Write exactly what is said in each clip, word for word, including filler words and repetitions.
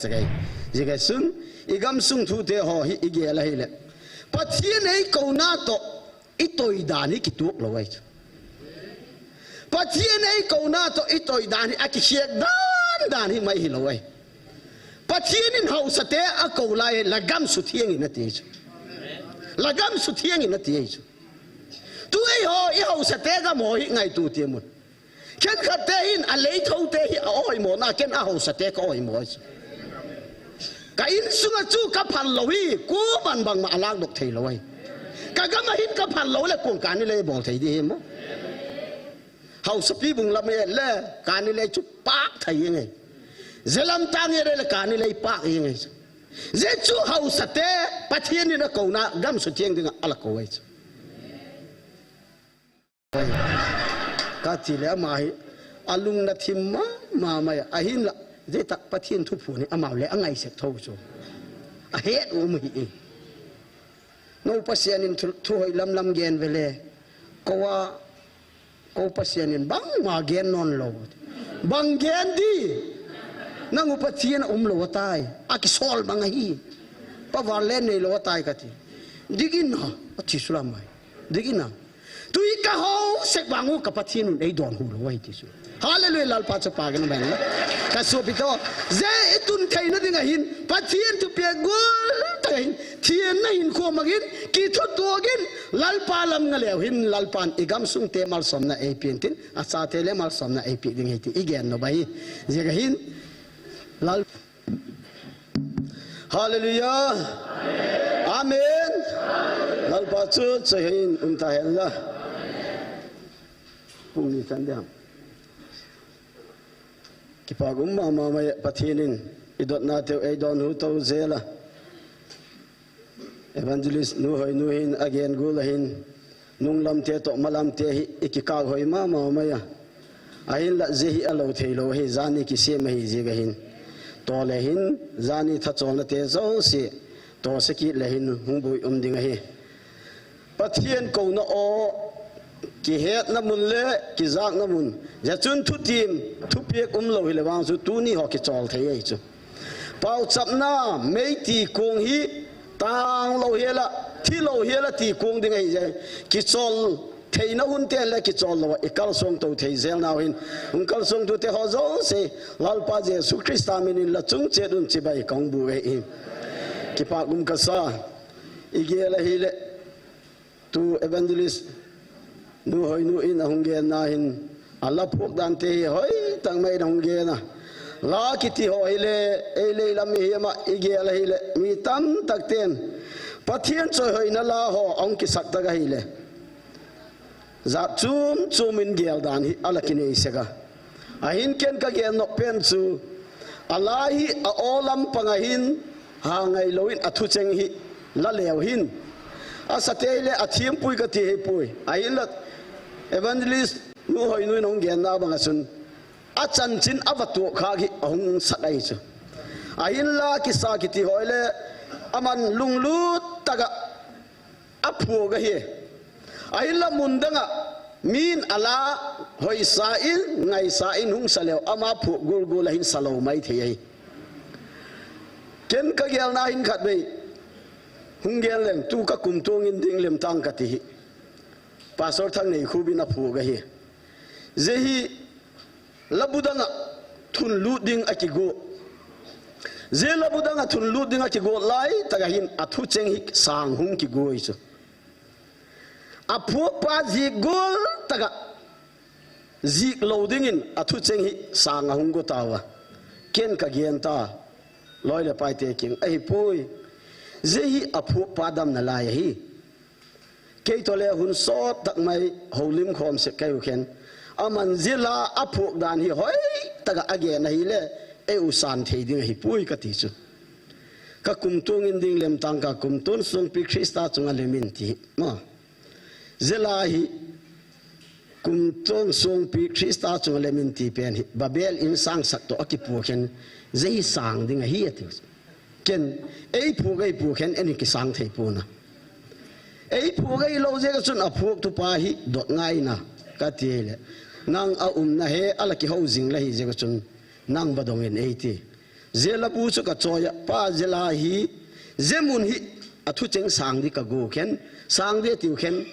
Sakai. Jikasun, i gamsung thute ho hi i gel ahile, Pathen eikouna toh i toidan hi kituak lou ahi chu. Pathen eikouna toh i toidan hi akikhek dan dan hi mai hilou ahi. Pathen in haosate akou lai hi lhagam sutheng in ati chu. Lhagam sutheng in ati chu. Tu eiho i haosate gam ho hi ngaito temun. Khenkhat te hin a leithote hi a oimo na, ken a haosate ka oimo chu. Ka insunga chu ka phal lou hi, kuman bangma a lakdoh thei lou ahi. Ka gam a hin ka phal lou le kong kani lei bol thei di hi mo. Haosapi bung lam e le kani lei chu pak thei nge. Zelam tang e le kani lei pak nge. Je chu haosate Pathen in akouna gam sutheng dinga ala kou ahi chu. Ka ti le ama hi, alung na thim mama mai, ahinla, je tak Pathen thuphon hi, amau le angaisek tho chu. Ahet um hi. No Pathen in thu, thu hoi lam lam gen vele, kou a, kou Pathen in bangma gen non lou. Bang gen di, nang u Pathen um lou atai, akisol bang ahi, power le nei lou atai ka ti. Digin na, ati sulam mai. Digin na. Tui ka ho sek bang u ka Pathen un ei don hu lou ahi ti chu. Hallelujah, Lalpa chapa ka na bang la. Ka suapi to, je i tun theina ding ahin, Pathen thupek gol ta ahin, thienna hin khom agin, kithutuak in, Lalpa lam nga leu hin, Lalpan i gamsung te malsomna ei pen tin, a chate le malsomna ei pe ding ahi ti, i gen nop ahi. Jikahin, Lal Hallelujah. Amen. Lalpa chu choi hin um ta hen la. Pung ni chan diam. Kipak um mama mai Pathen in i dotna teu ei don hu to jela. Evangelist nu hoi nu hin agen gul ahin. Nunglam te toh malam te hi i kikau hoi mama mai a. Ahinla je hi alou thei lou hi, jani kisem ahi jikahin. To le hin, jani thacholna te jouse, to se kit le hin, hung bui um ding ahi. Pathen kouna o, kihetna mun le, kijakna mun. Jachun thutim, thupek um lou hi le vang chu, tuni ho kichol thei ahi chu. Pauchapna, meiti kong hi, tang lou hela, thi lou hela ti kong ding ahi je. Kichol theina hun ten le kichol lou a, i kalsong to thei jel nau hin. Hung kalsong tu te ho jouse, Lalpa Jesu Christa min in la chung chet un chibai kong bu e i. Kipak um kasa, i gel ahile, tu evangelist, nu hoi nu in ahung gen na hin, a la phuak dan te hi hoi tak mai in ahung gen a. La kiti ho hi le, ei lei lam hi ama i gel ahi le, mi tam tak ten. Pathen choi hoina la ho ahung kisak tak ahi le. Jat chum chum in gel dan hi ala kinei sek a. Ahin ken ka gen nop pen chu, a la hi a o lam pang ahin, ha ngai lou in a thucheng hi la leu hin. A sa te le a thiam pui ka ti hi pui. Ahin la evangelist nu hoi nu in hung gen na bang a chun. A chanchin a va tuak kha hi a hung sak ahi chu. Ahin la kisa kiti hoi le aman lunglut tak a a phuak ahi. Ahin la mun dang a min a la hoisa in, ngaisa in hung sa leu, ama phuak gul gul ahin sa lou mai thei ahi. Ken ka gel na hin khat vei. Hung gel leng, tu ka kum tuang in ding lem tang ka ti hi. Pastor Thangneikhub in a phuak ahi. Je hi labu dang a thun lut ding a kigo. Je labu dang a thun lut ding a kigo lai tak a hin a thucheng hi sang hung kigo ahi chu. A phuak pa jik gul tak a jik lou ding in a thucheng hi sang a hung go tau a. Ken ka gen ta, loi le pai te king ahi pui. Je hi a phuak pa damna lai ahi. Kei toh le hun sot tak mai houlim khom sek kei u khen. Aman je la a phuak dan hi hoi tak a a gen ahi le, ei u san thei ding ahi pui ka ti chu. Ka kum tuang in ding lem tang ka kum tuang sungpi Christa chunga lem in ti. Ma. Je la hi kum tuang sungpi Christa chunga lem in ti pen hi. Babel in sang sak toh a kiphuak khen. Je hi sang ding ahi a ti chu. Ken, ei phuak, ei phuak khen, en kisang thei puna. Ei phuak, ei lou je ka chun a phuak tu pa hi, dot ngai na, ka ti le. Nang a um na he, a la ki hou jing la hi je ka chun, nang ba dong in ei ti. Jeh labu chu ka choi a, pa jeh la hi, jeh mun hi, a thucheng sang di ka gu khen, sang di tiu khen,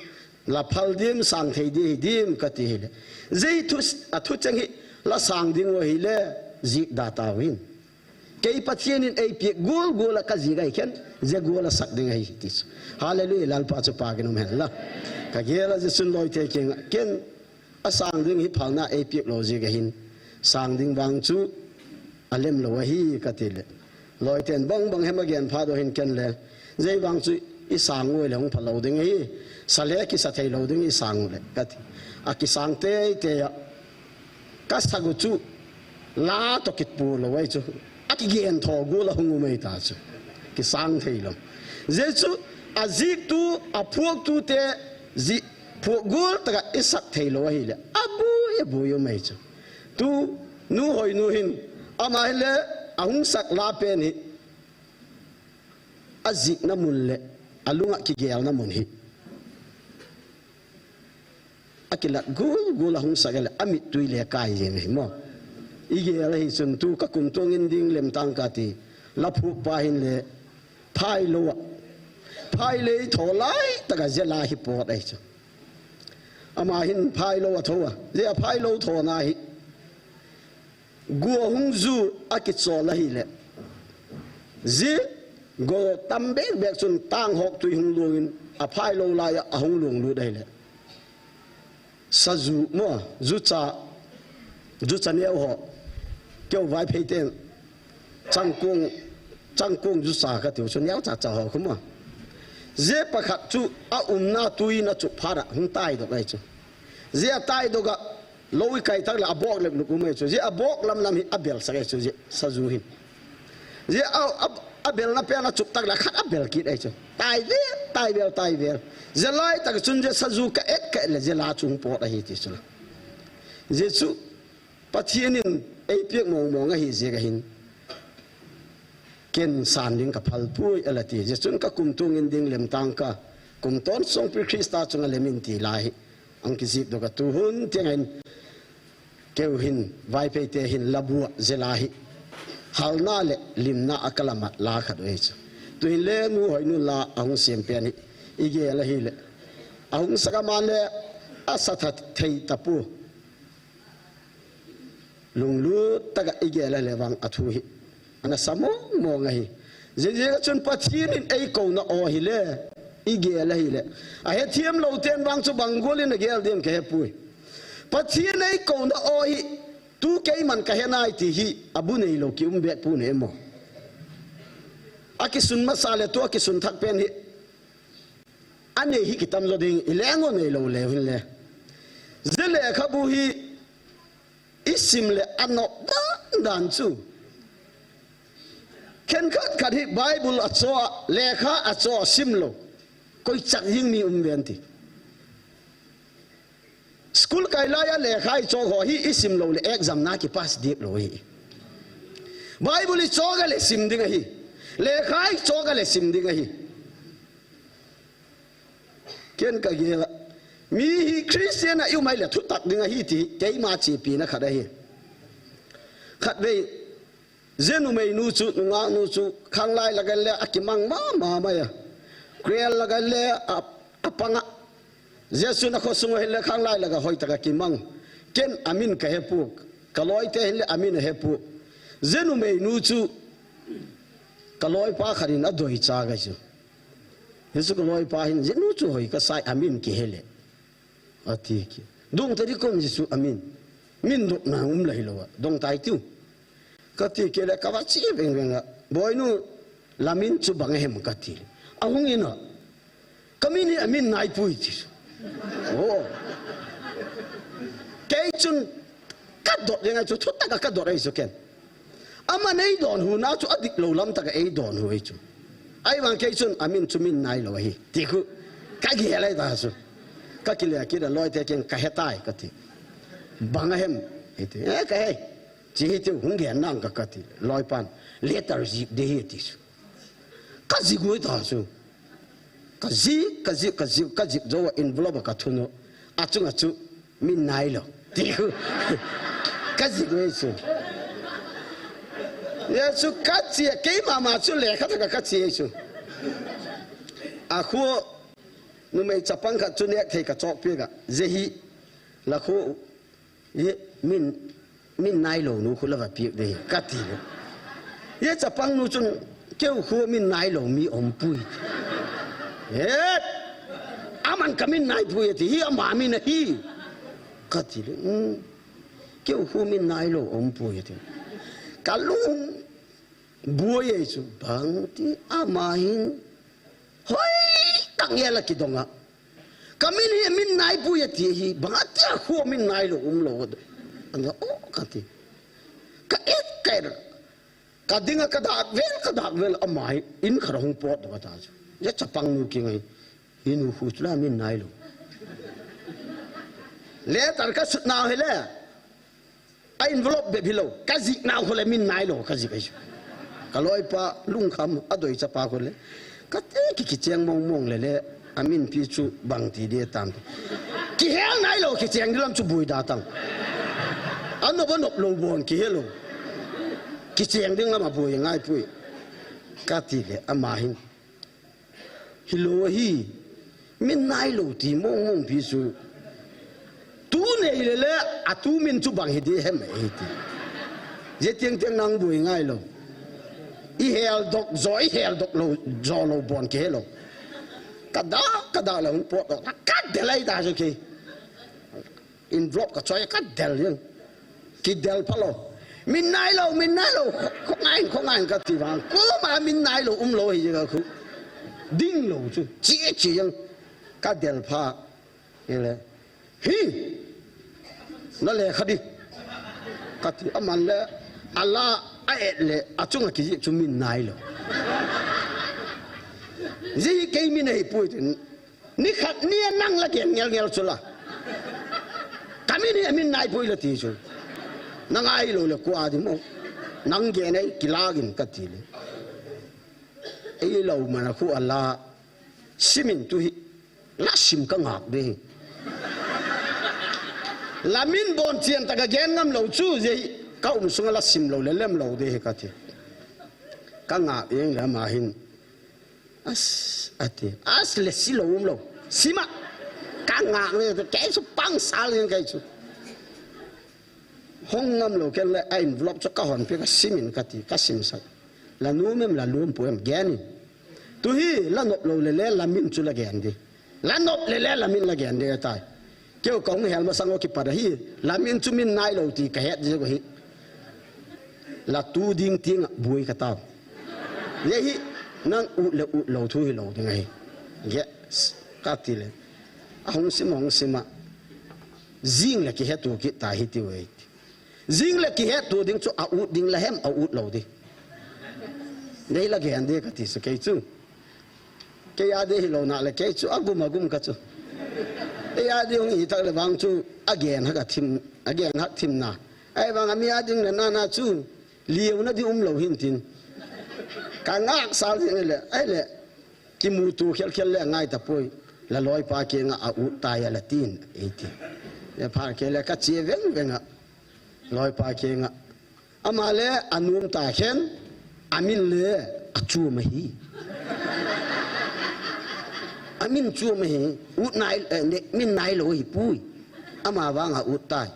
la phal dim, sang thei di hi dim ka ti hi le. Jeh thu, a thucheng hi, la sang ding u hi le, jik da ta u hin. Kei Pathian in ei piak gul gul a ka jik ai khen, jeh gul a sak ding ahi ti chu. Hallelujah, Lalpa chu pa kin um hen la. Ka gel a jeh chun loi te keng, ken a sang ding hi phalna ei piak lo jik ahin. Sang ding vang chu a lem lo ahi ka ti le. Loi ten bang bang hem a gen pha do hin ken le. Jeh vang chu i sang u le hung pha lo ding ahi. Sa le ki sa thei lo ding i sang u le ka ti. A ki sang te te a. Ka sa gu chu la to kit pu lo ai chu. A ki gen tho gu la hung u mai ta chu. Ki sang thei lo. Jeh chu a jik tu, a phuak tu te ji phuak gul taka i sak thei lo ahi le. A bu, a bu u mai chu. Tu, nu hoi nu hin. Ama hi le, a hung sak la pen hi. A jik na mun le, a lung a ki gel na mun hi. A kilat gul gul a hung sak le, a mit tui le kai jeng hi mo. I gel hi chun tu ka kum tuang in ding lem tang ka ti. La phu pa hin le, phai lo a. Phai le tho lai, taka jeh la hi pot ai chu. Ama hin phai lo a tho a. Jeh a phai lo tho na hi. Gu a hung ju a ki chol ahi le. Jeh, gu tam bek bek chun tang hok tui hung luang in a phai lo lai a hung luang lut ahi le. Sa ju mo, ju cha, ju cha neo ho. Keu Vaiphei ten, changkung, changkung ju cha ka tiu chu neo cha cha ho khu mo. Jeh pakhat chu a um na tui na chu phat a hung tai dok ai chu. Jeh a tai dok a, lo i kai tak le a bok lek luk um ai chu. Jeh a bok lam lam hi a bel sak ai chu, jeh sa ju hin. Jeh a, a, a bel na pen a chuk tak le khat a bel kit ai chu. Tai vel, tai vel, tai vel. Jeh lai tak chun jeh sa ju ka et ka et le jeh la chu hung pot ahi ti chu la. Jeh chu Pathian in ei piak mong mong ahi jeh ka hin. Ken san ding ka phal pui a la ti. Jeh chun ka kum tuang in ding lem tang ka. Kum ton song pi Krista chunga lem in ti la hi. Ang ki jip do ka tu hun tiang in. Keu hin, Vaiphei te hin la bu a jeh la hi. Halna le limna a ka la mat la khat u hi chu. Tu hin le nu hoi nu la a hung siam pen hi. I gel ahi le. A hung sak a man le a sa tha thei ta pu. Lunglut taka i gel a le vang a thu hi. Ana sa mong mong ahi. Jeh jeh a chun Pathian in ei ko na o hi le. I gel ahi le. A he thiam lo ten vang chu bang gul in a gel ding ka he pui. Pathian ei ko na o hi, tu kei man ka he nai ti hi, a bu nei lo ki um bek pu ne mo. A ki sun masa le tu a ki sun thak pen hi. A nei hi ki tam zo ding, i leng o nei lo le hin le. Jeh lekhabu hi, i sim le a nop dan dan chu. Khen khat khat hi Bible a cho a, lekha a cho a sim lo. Koi chak jing mi um ven ti. School kai lai a lekha i cho ho hi i sim lo le exam na ki pass dip lo hi. Bible i cho ka le sim ding ahi. Lekha i cho ka le sim ding ahi. Ken ka gel a. Mi hi Christian a i um ai le thutak ding ahi ti keima chepi na khat ahi. Khat vei, jeh numei nu chu, nungak nu chu, khanglai la gal le a ki mang ma ma mai a. Krel la gal le a, a pang a. Jesu na kho sung hin le khanglai la ga hoi taka ki mang. Ken a min ka he pu, ka loi te hin le a min a he pu. Jeh numei nu chu, ka loi pa khat in a doi cha ka chu. Jesu ka loi pa hin, jeh nu chu hoi ka sai a min ki he le. A ti ki. Dong ta di kom Jesu a min. Min dok na um lai lo a. Dong tai tiu. Ka ti ki le ka va chi veng veng a. Boinu la min chu bang hem ka ti. A hung in a. Ka min hi a min nai pui ti. Oh. Kei chun ka dot jeng ai chu thutak a ka dot ai chu ken. Ama nei don hu na chu a dik lo lam taka ei don hu ei chu. Ai vang kei chun a min chu min nai lo hi. Ti khu. Ka gel ai ta chu. Ka ki le ki da loi te ken ka he tai ka ti. Bang a hem. Ei ti. Eh, ka he. Chi hi ti hung gen nang ka ka ti. Loi pan. Letter jik de hi ti chu. Ka jik u ai ta chu. Ka jik, ka jik, ka jik, ka jik zo envelope ka thun u. A chung a chu. Min nai lo. Ti khu. Ka jik u ai chu. Jesu kachi, keima ma chu lekha thak a kachi chu. Akhu numei chapang khat chu nek thei kachop pia ka. Jehi la khu ye min, min nailou nu khu la va piak de kati le. Ye chapang nu chun keu khu min nailou mi umpui. He, aman ka min naipui ti hi ama min ahi. Kati le. Hmm. Keu khu min nailou umpui ti. Kalung buai ei chu bang ti ama hin. Hoi, ka ngel a kidong a. Ka min hi min naipui ati hi, bang ati a khu min nailou umlou. Ana, oh, kati. Ka et ka er. Ka ding a ka dak vel, ka dak vel ama hi in khat hung pot doh ta chu. Ye chapang nu kingai. Hinu khu chu la min nailou. Letter ka sut nau hi le. A envelope bep hilou, ka jih nau khu le min nailou, ka jih ahi. Ka loipa lungkham a doi chapa khu le. Ka te ki kicheng mong mong le le, a min pi chu bang ti di tam. Kihel nailou, kicheng di lam chu bui da tang. A nop a nop lou bon kihel lou. Kicheng ding lam a bui ngaipui. Kati le, ama hin. Hilou hi, min nailou ti mong mong pi chu. Tu nei le le, a tu min chu bang hi di hem ei ti. Je tiang tiang nang bui ngailou. I hel dok jo, i hel dok lou, jo lou bon kihel lou. Ka da, ka da la hung pot lou. Ka de lai da jo ke. Envelope ka choi ka del jeng. Kidel phalou. Min nailou, min nailou. Kho ngai, kho ngai kati vang. Kuma min nailou umlou hi ka khu. Ding lou chu. Chi chi jeng. Ka del pha. Ile. Hi. Na lekha di. Kati aman le. Ala a et le. A chunga kijih chu min nailou. Ji kei min ahipoi tin. Ni khat ni nang la gen ngel ngel chu la. Ka min hi a min naipui la ti chu. Na ngailou le kua di mo. Nang gen ei kilak in kati le. Ei lou mana khu ala. Sim in tu hi. La sim ka ngak de hi. La min bon chian ta ka gen ngam lou chu je hi. Ka um sunga la sim lou le lem lou de hi kati. Ka ngak jeng le ama hin. As, ati. As le si lou um lou. Sima. Ka ngak le, kei chu pang sal jeng kei chu. Hong ngam lou ken le, a envelope chu ka hon pe ka sim in kati, ka sim sak. La nu mem la lum pu em gen in. Tu hi, la nop lou le le, la min chu la gen di. La nop le le, la min la gen di tai. Keu ka hung hel masang o kipat a hi, la min chu min nailou ti ka het jeng u hi. La tu ding ting a bui ka tao. Ye hi, nang ut le ut lou thu hilou ding ahi. Yes, kati le. A hung sim, hung sim a. Jing le kihet u kit ta hi ti u ei. Jing le kihet u ding chu a ut ding la hem a ut lou di. Nei la gen di kati su kei chu. Kei a di hilou na le kei chu a gum a gum ka chu. Kei a di hung hi tak le vang chu a gen hak a thim, a gen hak thim na. Ai vang a mi a ding le na na chu liu na di um lou hin tin. Ka ngak sal ding le, ai le, kimu tu khel khel le ngai ta poi. La loipa ke nga a ut tai a la tin, ei ti. Le phar ke le ka che veng veng a. Loipa ke nga. Ama le a num ta khen, a min le a chu ma hi. A min chu ma hi, ut nai, eh, ne, min nailou hi pui. Ama vang a ut tai.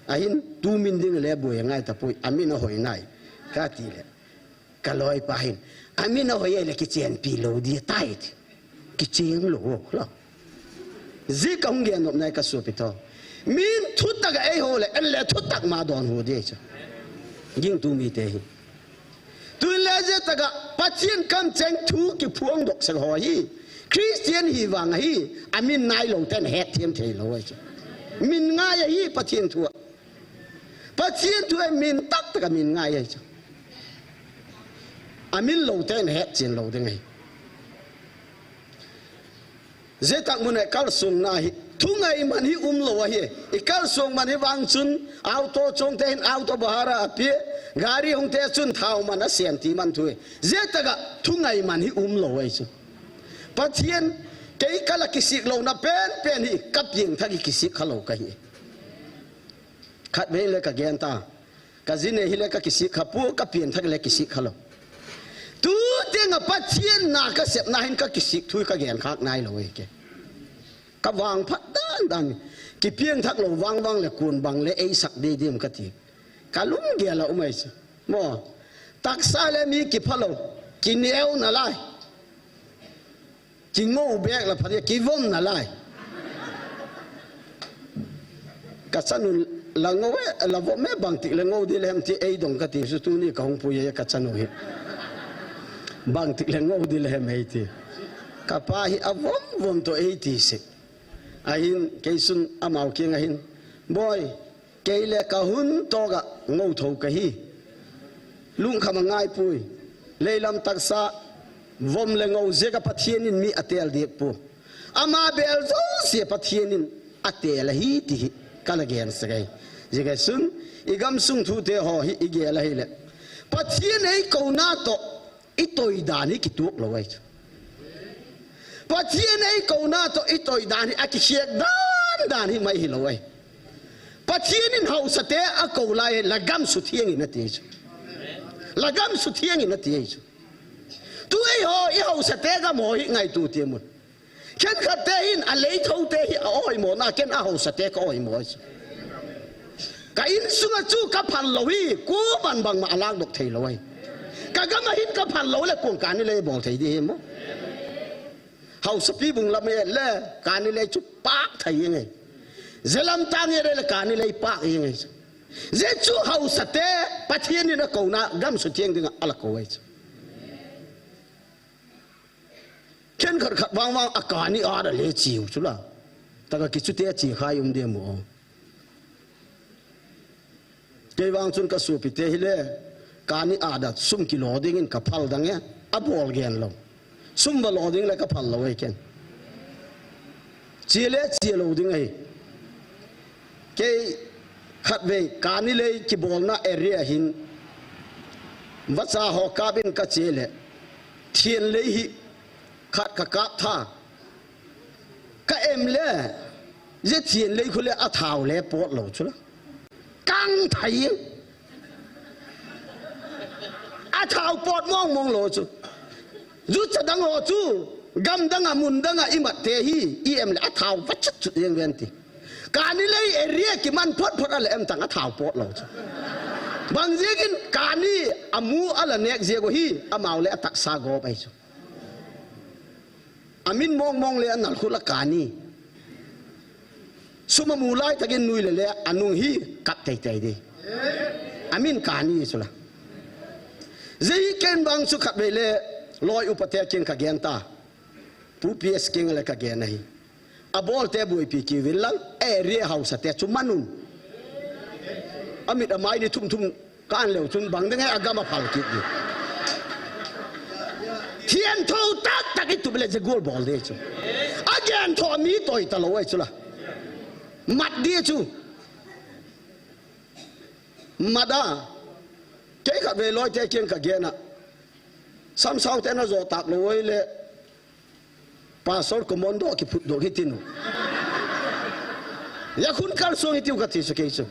A hin tu min ding le boi ngai ta pui, a min a hoi nai. Kati le. Ka loipa hin. A min a hoi le kichen pi lou di tai ti. Kicheng lou, lo. Ji ka hung gen nop nai ka supi to. Min thutak a ei ho le, en le thutak ma don ho di chu. Ging tu mi te hi. Tu le je taka, Pathian kam cheng thu kiphuang dok sek ho hi. Christian hi vang hi, a min nailou ten het thiam thei lou chu. Min ngai hi Pathian thu a. Pathian thu a min tak tak a min ngai hi chu. A min lou ten het chin lou ding hi. Jetak mun a i kalsung na hi, thu ngaiman hi um lou ahi. I kalsung man hi vang chun, auto chong te hin auto bahara a pia, gari hung te chun thau man a sian ti man thu hi. Jetak a thu ngaiman hi um lou ahi chu. Pathian, kei ka la kisik lou na pen pen hi, ka pieng thak i kisik kha lou ka hi. Khat vei le ka gen ta. Ka jin e hile ka kisik kha pu, ka pian thak le kisik kha lo. Tu tenga Pathian na ka sepna hin ka kisik thu ka gen khak nai lo e ke. Ka vang phat dan dan, kipiang thak lo vang vang le kun bang le ei sak dei dim ka ti. Ka lung gel a um ai si. Mo. Taksa le mi kipha lo. Kineo na lai. Kingou bek la pha dia, kivom na lai. Ka chanu la ngou e, la vom e, bang tik le ngou di le hem ti ei dong ka ti su tu ni ka hung pui e ka chanu hi. Bang tik le ngou di le hem ei ti. Ka pa hi a vom vom to ei ti si. Ahin kei sun amau kiang ahin. Boi, kei le ka hun to ga ngou tho ka hi. Lungkham a ngai pui. Leilam taksa, vom le ngou zia ka Pathian in mi a tel dik pu. Ama bel zo sia Pathian in a tel a hi ti hi ka la gen sa gai. Zia gai sun, i gam sung thu te ho hi i gel a hi le. Pathian ei ko na to, i toi dan hi kituak lo ai chu. Pathian ei ko na to, i toi dan hi a kisiak dan dan hi mai hi lo ai. Pathian in hausa te a ko lai la gam su thiang in a ti chu. La gam su thiang in a ti chu. Tu ei ho, i hausa te gam ho hi ngai tu ti mun. Khen khat te hin a lei tho te hi a oi mo na ken a hausa te ka oi mo chu. Ka in sunga chu ka phal lo hi, ku ban bang ma a lak dok thei lo ai. Ka gam a hin ka phal lo le kuang ka ni lei bol thei di hi mo. Hausa pi bung lam e le, ka ni lei chu pak thei ngai. Zelam tang e le ka ni lei pak ngai. Zia chu hausa te, Pathian in a ko na, gam su thiang ding a la ko ai chu. Khen khat khat vang vang a kani a da le chiu chu la. Taka kichu te chi khai um de mo. Kei vang chun ka supi te hi le, kani a da sum kilo ding in ka phal dang e, a bol gen lo. Sum va lo ding le ka phal lo e ken. Chi le chi lo ding ai. Kei khat vei, kani lei kibolna area hin. Vacha ho kabin ka chi le. Thian lei hi khat ka kap tha. Ka em le, zia thian lei khu le a thau le pot lo chu la. Kang thai. A thau pot mong mong lo chu. Zu cha dang ho chu, gam dang a mun dang a i mat te hi, i em le a thau va chat chu yang ven ti. Kani lei area kiman phot phot a le em tang a thau pot lo chu. Bang ziakin kani a mu a la nek zia go hi, amau le a taksa go pai chu. A min mong mong le a nal khu la kani. Sum a mu lai takin nui le le a nung hi kap tei tei di. A min kani chu la. Zia hi ken bang chu khat vei le loi upa te kiang ka gen ta. Pu P S kiang le ka gen ahi. A bol te buai pi ki vil lang. Area hausa te chu manun. A mit a mai ni thum thum Kan leu chun bang ding e, a gam a phal kit di. Thian tho tak tak i tup le je gol bol di chu. A gen tho mi toi ta lo ai chu la. Mat di chu. Mat a. Kei khat vei loi te kiang ka gen a. Samsau te na zo tak lo ai le. Pastor commando kiphut doh hi tinu. Ya khun kal sung hi tiu ka ti su kei su.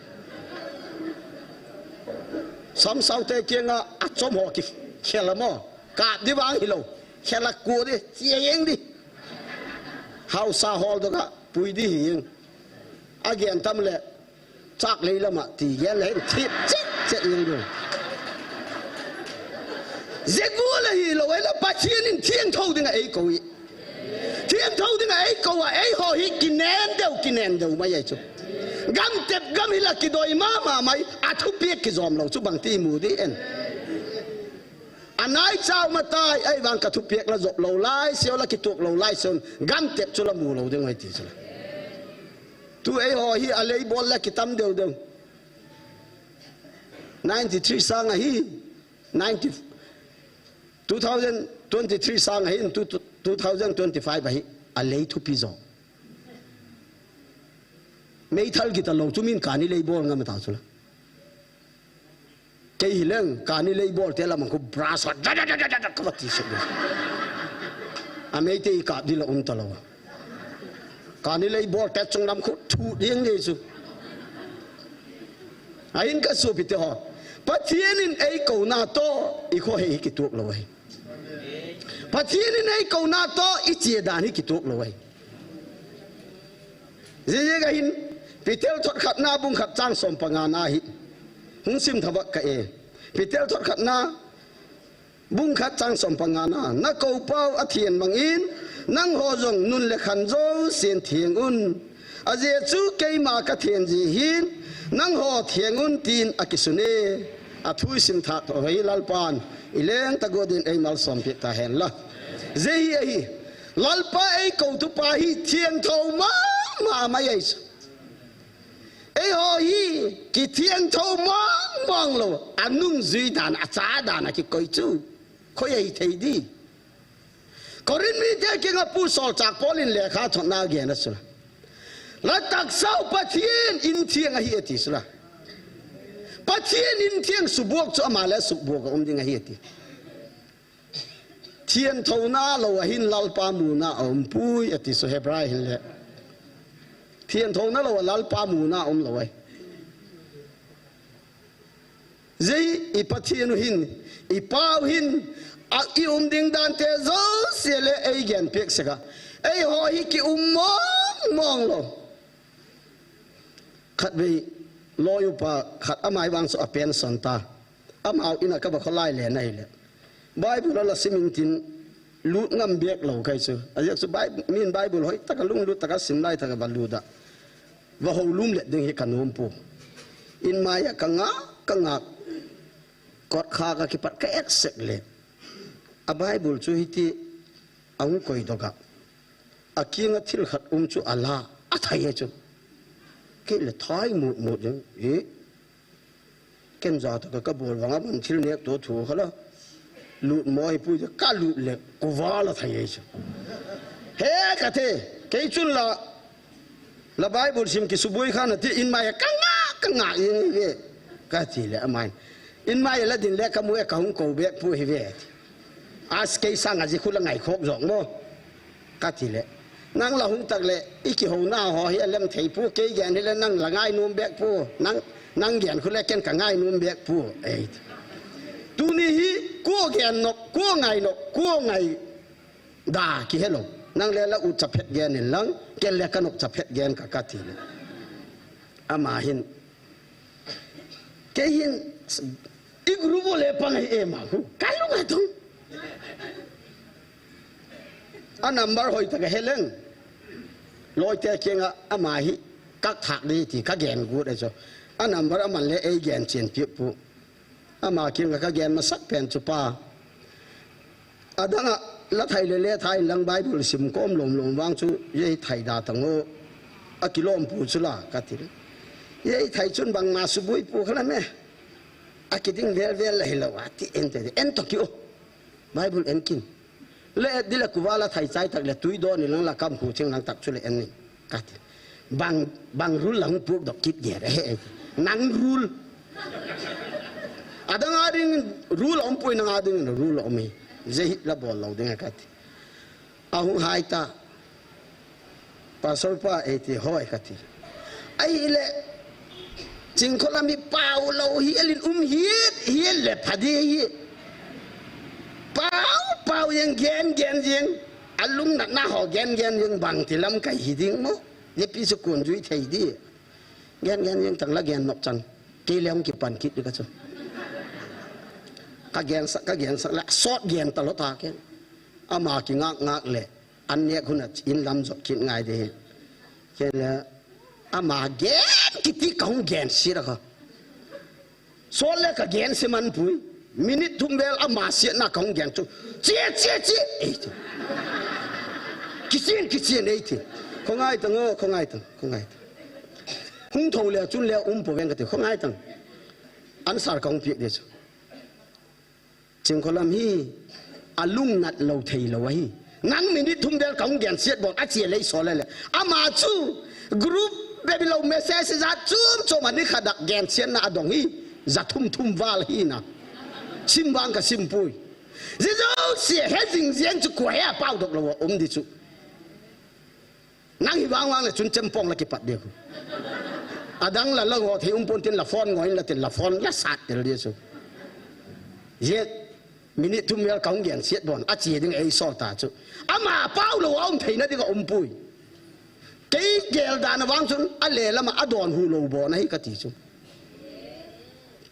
Samsau te kiang a, a chom ho ki khel a mo. Kap di vang hi lo. Khel a ku di, chia yeng di. Hausa hol doh ka, pui di hi yeng. A gen tam le, Chak lei lama ti gen le hin thip chik chik ning ding. Ze gu le hi lo ai la Pathian in thiang tho ding a ei ko i. Thiang tho ding a ei ko a ei ho hi kinem deu kinem deu mai ai chu. Gam tep gam hi la kidoi ma ma mai a thupiak kizom lo chu bang ti mu di en. A nai chau ma tai ai vang ka thupiak la zop lo lai seo la kituak lo lai seo gam tep chu la mu lo ding ai ti chu la. Tu ei ho hi a lei bol la kitam deu deu. Ninety three sang a hi, ninety, two thousand twenty three sang a hi, two, two thousand twenty five a hi, a lei thupi zo. Meithal kita lo chu min kani lei bol ngam ta chu la. Kei hi leng, kani lei bol te lamang khu brush ho, ja, ja, ja, ja, ja, ja, ka va ti sek. A Meitei kap di la um ta lo. Kani lei bol te chung lam khu thu ding di chu. A in ka supi te ho. Pathen in eikouna toh i khohei hi kituak lou ahi. Pathen in eikouna toh i che dan hi kituak lou ahi. Ziazia kahin, Peter thot khatna bung khat chang som pangana hi hung sim thavak ka e. Peter thot khatna bung khat chang som pangana, na koupau athen bangin, nangho jong nun le khan jousen theng un. Ajeh chu keima kathen jeh hin, nangho theng un tin akisun e. Athu isim thah toh hi Lalpan ileng tah go din eimalsom peh tahen la. Ziahi ahi, Lalpa eikoutupa hi thiangtho mama mai ahi chu. Eiho hi kithiangtho mong mong lou, anungjui dan, acha dan a kikoi chu. Khoi ahi thei di. Corinth mite kinga pu solchah Paul in lekha thotna gen a chu la, la taksau Pathen in thiang ahi ati chu la. Pathen in thiang subuak chu ama le subuak a um ding ahi ati. Thiangtho na lou ahin Lalpa muna a um poi ati chu Hebrai hin le. Thiangtho na lou a Lalpa muna a um lou ahi. Ziahi i Pathen u hin, i Pau hin, a i um ding dante jouse le eigen peh sek a. Eiho hi ki um mong mong lou. Khatvei loi upa khat amai vang chu apension ta. Amau in a kava kholai le nai le. Bible a la sim in tin lut ngam bek lou kai chu. Ajeh chu Bi-, min Bible hoi taka lunglut taka sim lai taka va lut a. Va ho lum let ding hi ka nom pu. In mai a ka nga, ka nga. Kot kha ka kipat ka et sek le. A Bible chu hiti a hung koi dok a. A kinga thil khat um chu a la, a thai e chu. Kei le thai mut mut ding. E. Ken ja to ka, ka bol vang a man thil nek to thu kha la. Lut mo hi pui ka lut le, kuva la thai e chu. He ka the, kei chun la, la Bible sim kisuboi khan ati in mai ka nga, ka nga in ve. Ka ti le amai. In mai la din le ka mu e ka hung ko bek pu hi ve. As kei sang a ji khu la ngai khok jong mo. Ka ti le. Nang la hung tak le, i kihouna ho hi a lem thei pu, kei gen hi le nang la ngai nom bek pu, nang, nang gen khu le ken ka ngai nom bek pu, ei. Tuni hi, ko gen nop, ko ngai nop, ko ngai da ki he lou. Nang le la u cha phet gen in lang, ken le ka nop cha phet gen ka ka ti le. Ama hin, Kei hin, i group u le pang ahi e ma hu. Ka lung a tung. A number hoi taka he leng. Loi te kiang a ama hi. Ka thak di ti ka gen gut e cho. A number a man le ei gen chen pi pu. Ama kiang a ka gen masak pen chu pa. Adang a la thai le le thai lang Bible sim kom lom lom vang chu, ye thai da tang o. A kilom pu chu la ka ti. Ye thai chun bang ma suboi pu khala me. A kiding vel vel la hi lo a ti en te en to ki o. Bible en kin. Le et di le kuva la thai chai tak le tui do ni lang la kam khu ching lang tak chu le en ni. Ka ti. Bang, bang rule lang puk dok kit ge re. Nang rule. Adang a ding rule om pui nang a ding rule om hi. Ze hi la bol lo ding ka ti. A hung hai ta. Pastor pa e ti hoi ka ti. Ai le. Chingkholam hi pau lo hi alin um hi, hi le phadi hi. Pau, pau yang gen, gen yang. Alung na na ho gen, gen yang bang ti lam kai hi ding mo. Ye pi su kun jui thei di. Gen gen yang tang la gen nok chang. Kei le hung kipan kit di ka chu. Ka gen sak, ka gen sak la sot gen ta lo ta ke. Ama ki ngak ngak le. An nek hun a in lam jot kit ngai di. Ke le ama gen kiti ka hung gen si ra ka. Sol le ka gen si man pui. Minute thum vel ama siatna ka hung gen chu. Chia, chia, chia. Ei ti. Kichian, kichian ei ti. Khongai tang o, khongai tang, khongai tang. Hung tho le chun le um po veng ka ti, khongai tang. Answer ka hung piak di chu. Chingkholam hi alung nat lo thei lo ahi. Nang minute thum vel ka hung gen siat bon a chia lei sol le. Ama chu group baby lo message za chum chum ani kha dak gen siat na adong hi. Za thum thum val hi na. Sim vang ka sim pui. Zi zo sia he zing ziang chu ko he a pau dok lo um di chu. Nang hi vang vang le chun chempong la kipat dek. Adang la la ngo thei um pon tin la phone ngo in la tin la phone la sat tel di chu. Ye minute thum vel ka hung gensiat bon. A chi ding ei sol ta chu. Ama pau lo a um theina ding a um pui. Kei gel dan a vang chun a le lama a don hu lo bon ahi ka ti chu.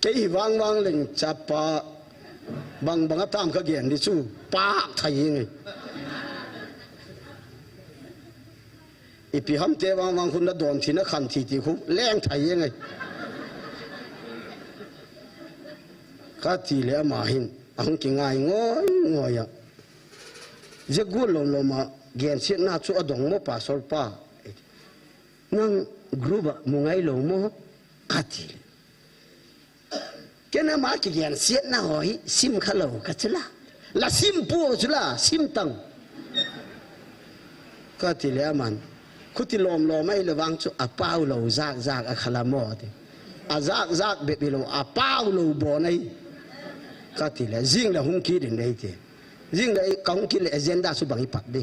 Kei hi vang vang leng chapa bang bang a tam ka gen di chu. Pa thai ngai. Ipi ham te vang vang khun na don thi na khan thi ti khu leng thai ngai. Ka ti le ama hin a hung ki ngai ngoi ngoi a. Ze gu lo lo ma gensiat na chu a dong mo pa sol pa. Nang group a mu ngai lo mo ka ti le. Kei na ma ki gensiat na ho hi sim kha lo ka chu la. La sim pu chu la, sim tang. Ka ti le aman. Khuti lom lom ai le vang chu a pau lo zak zak a khala mo ti. A zak zak be be lo a pau lo bon ai. Ka ti le zing le hung ki din ai ti. Zing le ka hung ki le agenda chu bang i pat di.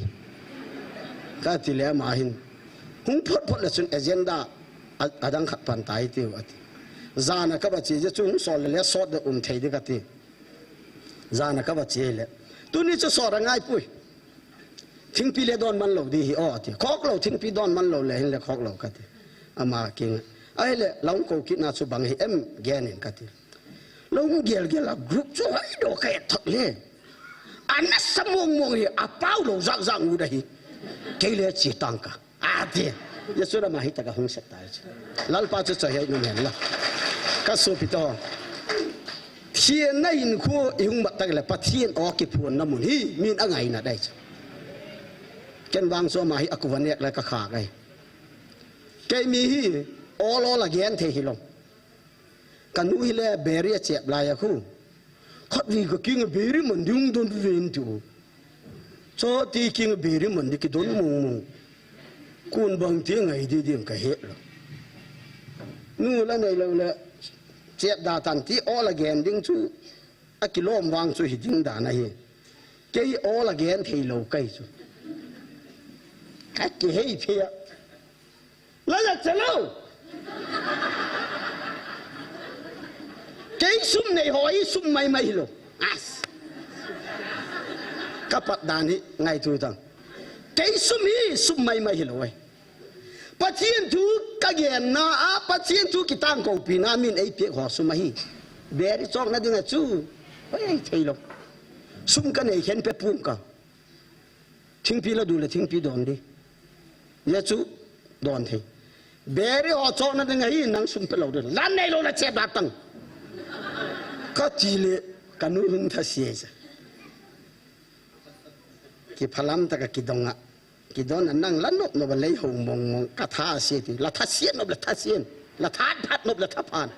Ka ti le ama hin. Hung phot phot le chun agenda a, a dang khat pan tai ti u a ti. Zana ka ba chi je chu hung sol le le sot de um thei di ka ti. Zana ka va che le. Tuni chu sot a ngai pui. Thingpi le don man lo di hi o ti. Khok lo thingpi don man lo le hin le khok lo ka ti. Ama king. Ai le long ko kit na chu bang hi em gen in ka ti. Long gel gel a group chu hai do ka et thak le. Ana sa mong mong hi a pau lo zak zak ngu da hi. Kei le chi tang ka. Ati. Jesu lama hi taka hung sek tai chu. Lalpa chu choi hei nung hen la. Ka sopi to. Thien na in khu i hung mat tak le Pathian o ki phun na mun hi min a ngai na dai chu. Ken vang chu ama hi a kuva nek le ka kha gai. Kei mi hi ol ol a gen thei hi lo. Ka nu hi le beri a chep lai a khu. Khat vi ka king a beri man ding don ven tu. Cho ti king a beri man di ki don mong mong. Kun bang ti ngai di ding ka he lo. Nu la nei lo le. Chep da tan ti ol a gen ding chu. A ki lom vang chu hi ding da na hi. Kei ol a gen thei lo kai chu. Ka ki hei phia. La la che lo. Kei sum nei ho i sum mai mai lo. As. Ka pat dan hi ngai tu tang. Kei sum hi sum mai mai lo ai. Pathian thu ka gen na a, Pathian thu ki tang ko pi na min ei pek ho sum ahi. Beri chok na ding a chu. Oi, ei thei lo. Sum ka nei khen pe pum ka. Thingpi la du le thingpi don di. Ya chu don thei. Beri ho chok na ding ahi nang sum pe lo di. Lan nei lo la che ba tang. Ka ti le ka nu hung tha sia sa. Ki phalam ta ka ki dong a. Ki don a nang la nop nop a lei ho mong mong ka tha sia ti. La tha sia nop la tha sia. La tha phat nop la tha phan.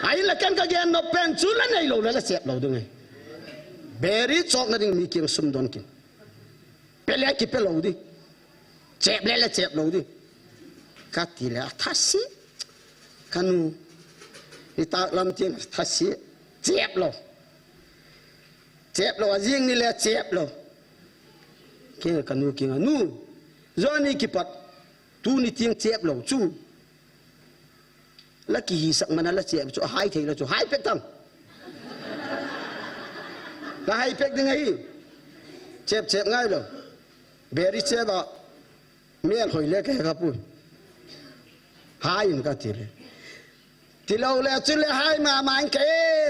Ai la ken ka gen nop pen chu la nei lo la la chep lo ding ai. Beri chok na ding mi kiang sum don kin. Pe le ki pe lo di. Chep le le chep lo di. Ka ti le a tha si. Ka nu. Ni ta lam tiang tha si. Chep lo. Chep lo a zing ni le chep lo. Ke ka nu ki nga nu. Zo ni ki pat. Tu ni tiang chep lo chu. La ki hi sak mana la chep chu hai thei la chu hai pek tang. La hai pek ding ahi. Chep chep ngai lo. Beri chep a. Mel hoi le ke ka pu. Hai in ka ti le. Ti lo le chu le hai ma ma in ke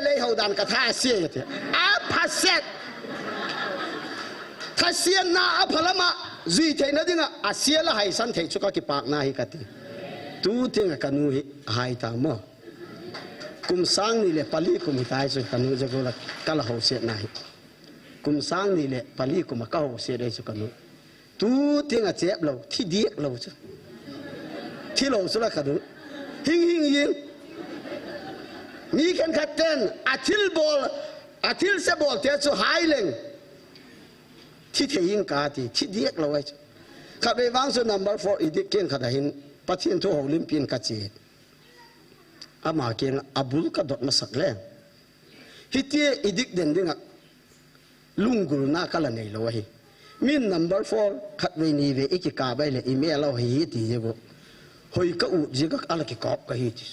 le ho dan ka tha sia ti. A pha set. Tha sia na a phalama zui thei na dinga a sia la hai san thei chu ka ki pak na hi ka ti. Tu ting ka nu hi hai ta mo. Kum sang ni le pali kum hi tai chu ka nu je go la ka la ho set na hi. Kum sang ni le pali kum a ka ho set dai chu ka nu. Tu ting a chep lo, thi diak lo chu. Thi lo chu la ka du. Hing hing hing. Mi khen khat ten, a thil bol, a thil se bol te chu hai leng. Thi thei hing ka ti, thi diak lo ai chu. Khat vei vang chu number four i dik keng khat a hin, Pathian thu ho lim pin ka chi. Ama keng a bul ka dot masak le. Hitia i dik den ding a. Lunggulna ka la nei lo ahi. Min number four, khat vei ni vei i ki ka bai le i me lo hi hi ti je go. Hoi ka ut jeh a ala kikap kahi ti.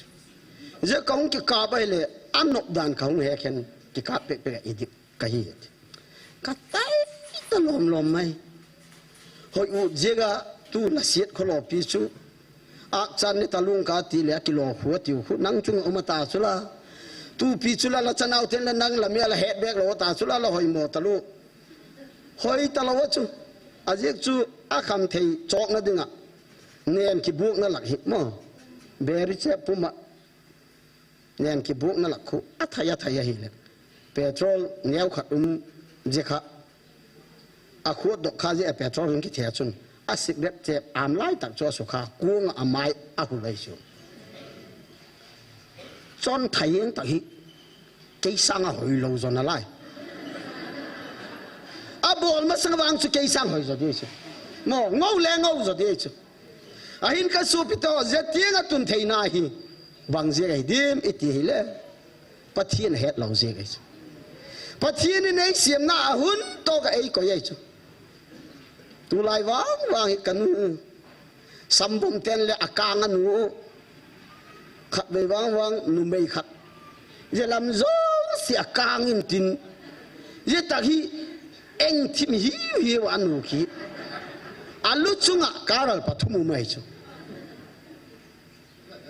Jeh kahung kikap ahile, anop dan kahung hekhen, kikap pehpeh a idik kahi ti. Ka tai ta lomlom mai. Hoi ut jeh a tu lasiat kholopi chu. Akchan ni talung kati le akilo khu atiu khu nang chunga um ata chula. Tupi chula la chanau ten le nang la mi ala het bek lou ata chula la hoimo talu. Hoi talou chu. Ajeh chu akham thei chokna dinga. Nen kibukna lak hi mo. Beri che puma. Nen kibukna lak khu athai athai ahile. Petrol neo khat um jeh kha. Akhut dok kha jeh a petrol hung kithei chun. A cigarette che am lai tak chu asukha. Kuang a mai ahu lai chu. Chon thai eng tak hi. Kei sanga hoilou jo nalai. Abol masang vang chu kei sang hoi jo di chu. Mo, ngou le ngou jo di chu. Ahin ka supi to, jeh tiang a tun theina hi. Bang jeh ahi dim iti hile. Pathen ahet lou jeh ahi chu. Pathen in eisiamna a hun toh ka eikoi ahi chu. Tulai vang vang hi kanu. Sambom ten le akang anu. Khatvei vang vang numei khat. Jeh lam jouse akang in tin. Jeh tak hi eng thim hiu hiu anu ki. Alu chunga karal pathum um ahi chu.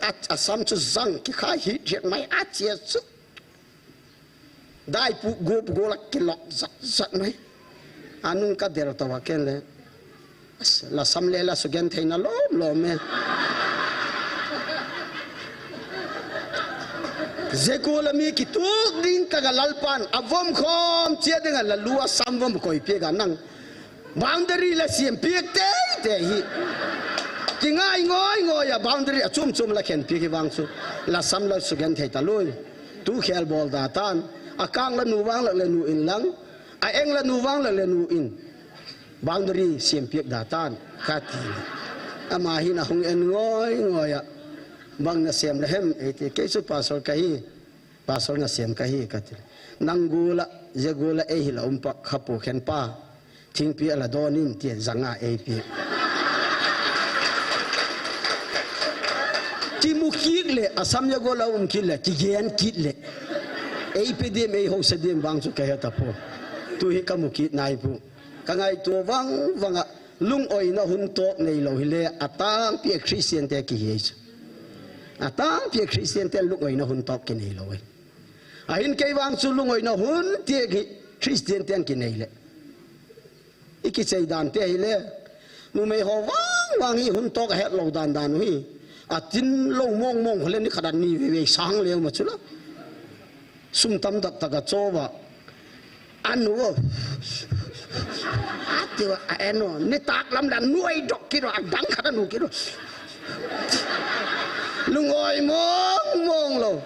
A, asam chu jang kikhai hi riak mai a chia chu. Dai pu go pu go la kilok zat zat mai. Anung ka del to wa ken le. As, la sam le la sugen theina lom lom e. Jeh go la mi kituk ding taka Lalpan avom khom chia dinga la lu asam vom koi pia ga nang. Boundary la siam piak tei tei hi. Kingai ngoi ngoi a boundary a chum chum la khen piak hi vang chu. La sam la sugen thei ta lui. Tu khel bol da tan. Akang la nu vang la le nu in lang. A eng la nu vang la le nu in. Boundary siam piak da tan. Kati. Ama hin ahung en ngoi ngoi a. Bang na siam la hem. Eiti kei chu pastor kahi. Pastor na siam kahi kati. Nang gula, jeh gula ei hi la um pa khapu khen pa. Thingpi ala don in tia janga ei pi. Kimu kit le, asam ya gola um kit le, kigen kit le. Ei pe dim, ei ho sa dim bang chu kahe ta po. Tu hi kamu kit nai pu. Kangai tu vang vang a, lung oina hun tok nei lou hile, atang pi a Christian te kihi chu. Atang pi a Christian te lung oina hun tok ki nei lou e. Ahin kei vang chu lung oina hun te ki Christian te ki nei le. I kichei dan te hi le. Numei ho vang vang hi hun tok a het lou dan dan u hi. A tin lou mong mong ho le ni khat a ni vei vei sang le ma chu la. Sum tam tak tak a cho va. Anu. Ati va a enu. Ni tak lam dan nu ai dok kiro a dang khat a nu kiro. Lung oi mong mong lou.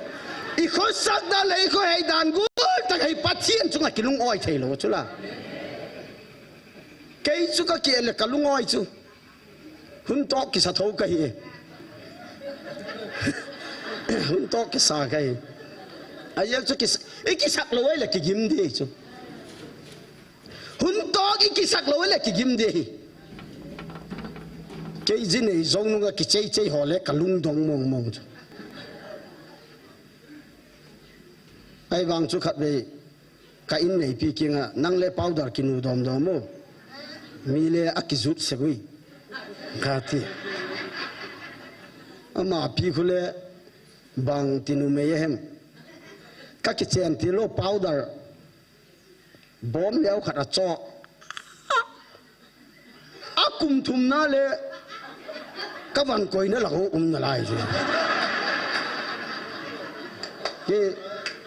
I khosak dan le i khohei dan gul tak hi Pathen chunga kilung oi thei lou chu la. Kei chu ka ki le ka lung oi chu. Hun tok kisa tho kahi. Hun tok kisa kahi. Ajeh chu kis-, i kisak lou ai le kigim di chu. Hun tok i kisak lou ai le kigim di. Kei ji nei jong nunga kichei chei ho le ka lung dong mong mong chu. Ai vang chu khat vei. Ka in neipi kinga, nang le powder kinu dom dom u. Mi le a kijut se gui. Kati. Ama pi khu le bang tinu mei hem. Ka kichen ti lou powder. Bom neo khat a cho. A kum thum na le ka van koina la ho um nalai je. Ke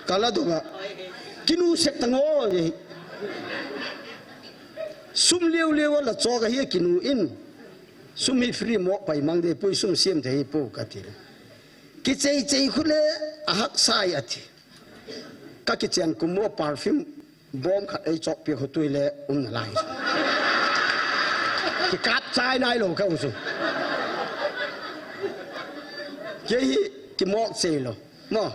kala do ga kinu sek tango je. Sum liu liu la cho ga hi kinu in. Sum hi free mo pai mang de pui sum siam de hi pu kati. Kichei chei khu le a hak sai ati. Ka kichen kum mo perfume Bom khat ei chok pi khu tui le um nalai. Ki kap chai nai lou ka u chu. Kei hi ki mok chei lou. Mo.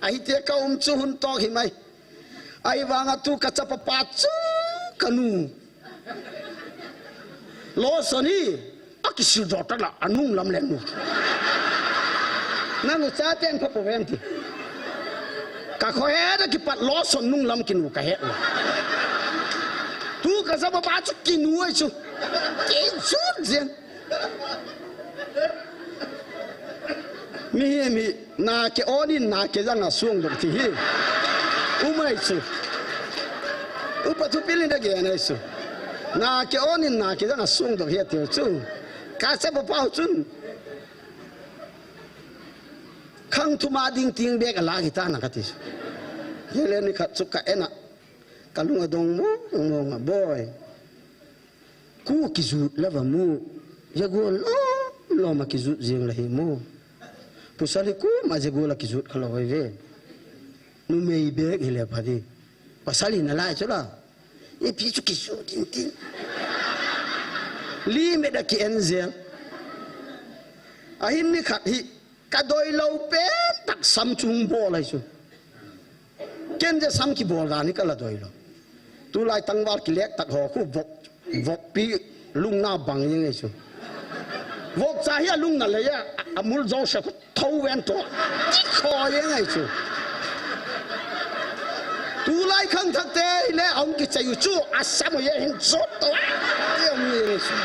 Ahi te ka um chu hun tok hi mai. Ai vang a tu ka chapa pa chu ka nu. Lo son hi. Akisil doh tala, anung lam le nu. Nanu chaten pha po ven ti. Ka khohe da kipat lo son nung lam kinu ka he. Tu ka sa pa pa chu kinu ai chu. Ki chu jen. Mihem hi, na ke onin na ke jang a sung doh ti hi. Umai chu. Upa Thupil in a gen ai chu. Na ke onin na ke jang a sung doh hi ati chu. Ka se pa pau chun. Khang thuma ding ting bek a la kita na kati chu. Hile ni khat chu ka en a. Ka lung adong mong mong a boi. Ku kijut la va mu. Jagol lom lom a kijut jing la hi mu. Pasal hi kuma jagol a kijut kha lo ve. Numei bek hi le pha di. Pasal hi na lai chu la. Ipi chu kijut tin tin. Limit a ki en jel. Ahin ni khat hi ka doi lo pen tak sam chung bol ai chu. Ken je sam kibol dan hi ka la doi lo. Tulai tangval kilek tak ho khu vok, vok pi lungna bang jeng ai chu. Vok cha hi a lungna le ya, a mul jo se khu tho ven to. Ti kho jeng ai chu. Tulai khang thak te le ong ki chai u chu a sam ye hin chot to. Ti ong ye chu.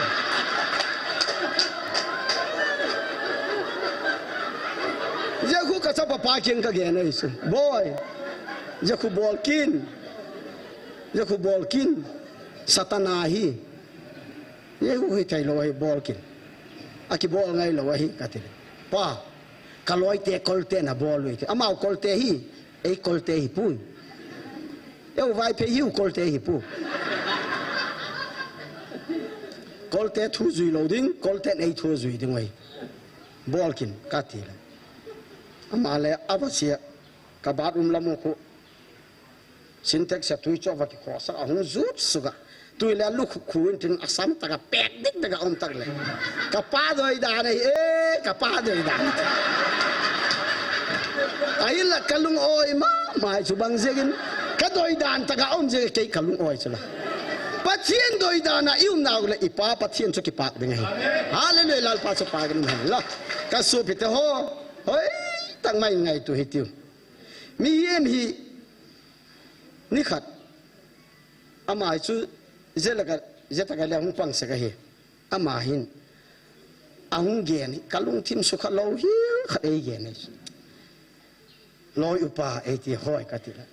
Jia khu ka chapa pa kiang ka gen ai chu. Boi. Jia khu bol kin. Jia khu bol kin. Satan a hi. Jia khu hi thei lo hi bol kin. A kibol ngai lo hi ka ti. Pa. Ka loi te kol te na bol lui te. Amau kol te hi. Ei kol te hi pui. Eu Vaiphei hi u kol te hi pu. Kol te thu jui lo ding, kol te nei thu jui ding oi. Bol kin ka ti le. Ama le a va sia. Ka bathroom lam u khu. Sintex a tui cho va ki kho sa a hung jut suga. Tui le lu khu khu in tin a sam taka pek dik taka om tak le. Ka pa doi dan e, eh, ka pa doi dan. Ai la ka lung oi ma, mai chu bang jegin. Ka doi dan taka om jegin kei ka lung oi chu la. Pathian doi dan a i um nau le i pa Pathian chu kipak ding ahi. Hallelujah, Lalpa chu pak ding ahi la. Ka supi te ho. Hoi, tak mai ngai tu hi tiu. Mihem hi, ni khat. Ama hi chu, je la ka, je ta ka le hung pang se ka hi. Ama hin, a hung gen hi, ka lungthim sukha lo hi, khat ei gen hi. Loi upa ei ti hoi ka ti la.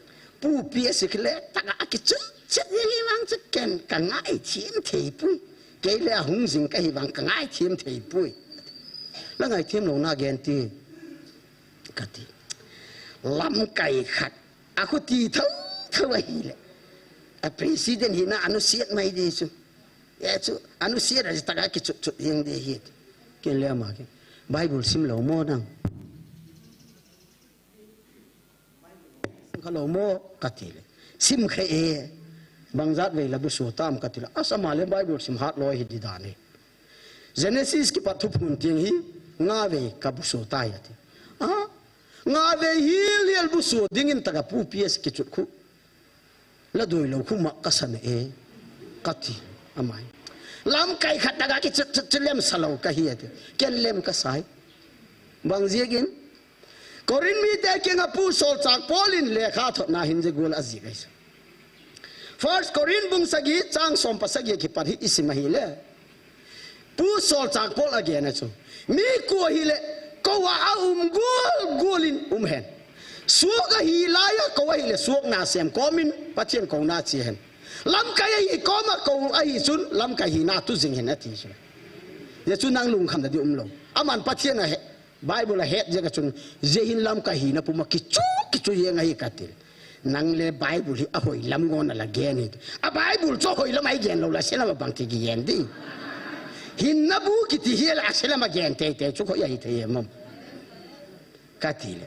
Pu pi a sik le, ta ka a ki chun, chet ye ngi vang chu ken, ka ngai thim thei pui. Kei le a hung jing ka hi vang, ka ngai thim thei pui. La ngai thim lo na gen ti. Ka ti. Lamkai khat. A khu ti tho tho a hi le. A president hi na anu siat mai di chu. E chu, anu siat a ji ta ka ki chut chut yeng di hi. Ken le ama ke. Bible sim lo mo nang. Sim kha lo mo ka ti le. Sim kha e. Bang jat vei la bu su tam ka ti la. Asa ma le Bible sim hat lo hi di dan e. Genesis kipat thuphon tiang hi, nga vei ka bu su tai a ti. A, nga vei hi lial bu su dingin ta ka pu P S ki chut khu. La doi lo khu ma ka sa na e. Ka ti, amai. Lamkai khat ta ka ki chut chut chut lem sa lo ka hi a ti. Ken lem ka sai. Bang ziakin. Korin mite kiang a pu solchak Paul in lekha thot na hin je gul a zik ai sa. First Korin bung sagi chang som pa sagi kipat hi i sim ahi le. Pu solchak Paul a gen a chu. Mi kua hi le, ko a a um gul gul in um hen. Suak ahi lai a ko ahi le, suak na sem komin, Pathian ko na chi hen. Lamkai ahi kom a ko ahi chun, lamkai hi na tu jing hen a ti chu. Ye chu nang lungkham na di um lo. Aman Pathian a he, Bible a het je ka chun, je hin lamkai hi na puma ki chu, ki chu ye ngai ka ti. Nang le Bible hi a hoi lam ngon a la gen hi. A Bible chu hoi lam ai gen lo la se lam a bang ti ki gen di. Hin na bu ki ti hi la a se lam a gen te te chu ko ya hi te ye mom. Ka ti le.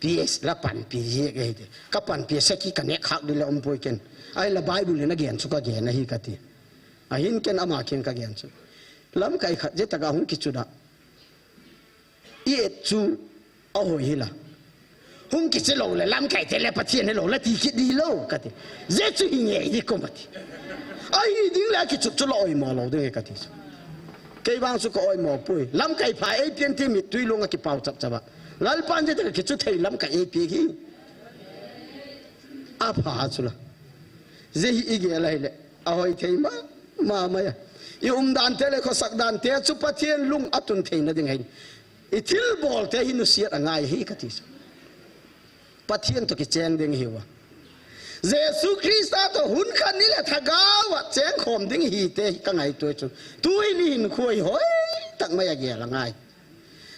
P S la pan pi ye ke hi te. Ka pan pi sa ki ka ne khak di le om poi ken. Ai la Bible na gen chu ka gen a hi ka ti. A hin ken ama ken ka gen chu. Lamkai khat je ta ka hung ki chu da. I et chu a hoi hi la. Hung ki che lo le lamkai te le Pathian he lo la ti ki di lo ka ti. Je chu hi nge di ko ma ti. Ai ding le ki chu chu lo oi mo lo ding ka ti chu. Kei vang chu ka oimo poi. Lamkai pha eipeh in ti mittui lunga kipao chapchap a. Lalpan jeh a ka kichu thei lamkai eipeh hi. Apha chu la. Jeh hi igel a hile. Ahoi thei mama mai a. I umdan te le khosak dan te chu Pathen lung atun theina ding ahin. I thilbol te hi nusiat angai hi kati chu. Pathen toh kicheng ding ihiuva. Jesu Christa toh hun khat ni le thagau a chengkhom ding ihi te hi ka ngaito chu. Tuni hin khu hi hoi tak mai a gel angai.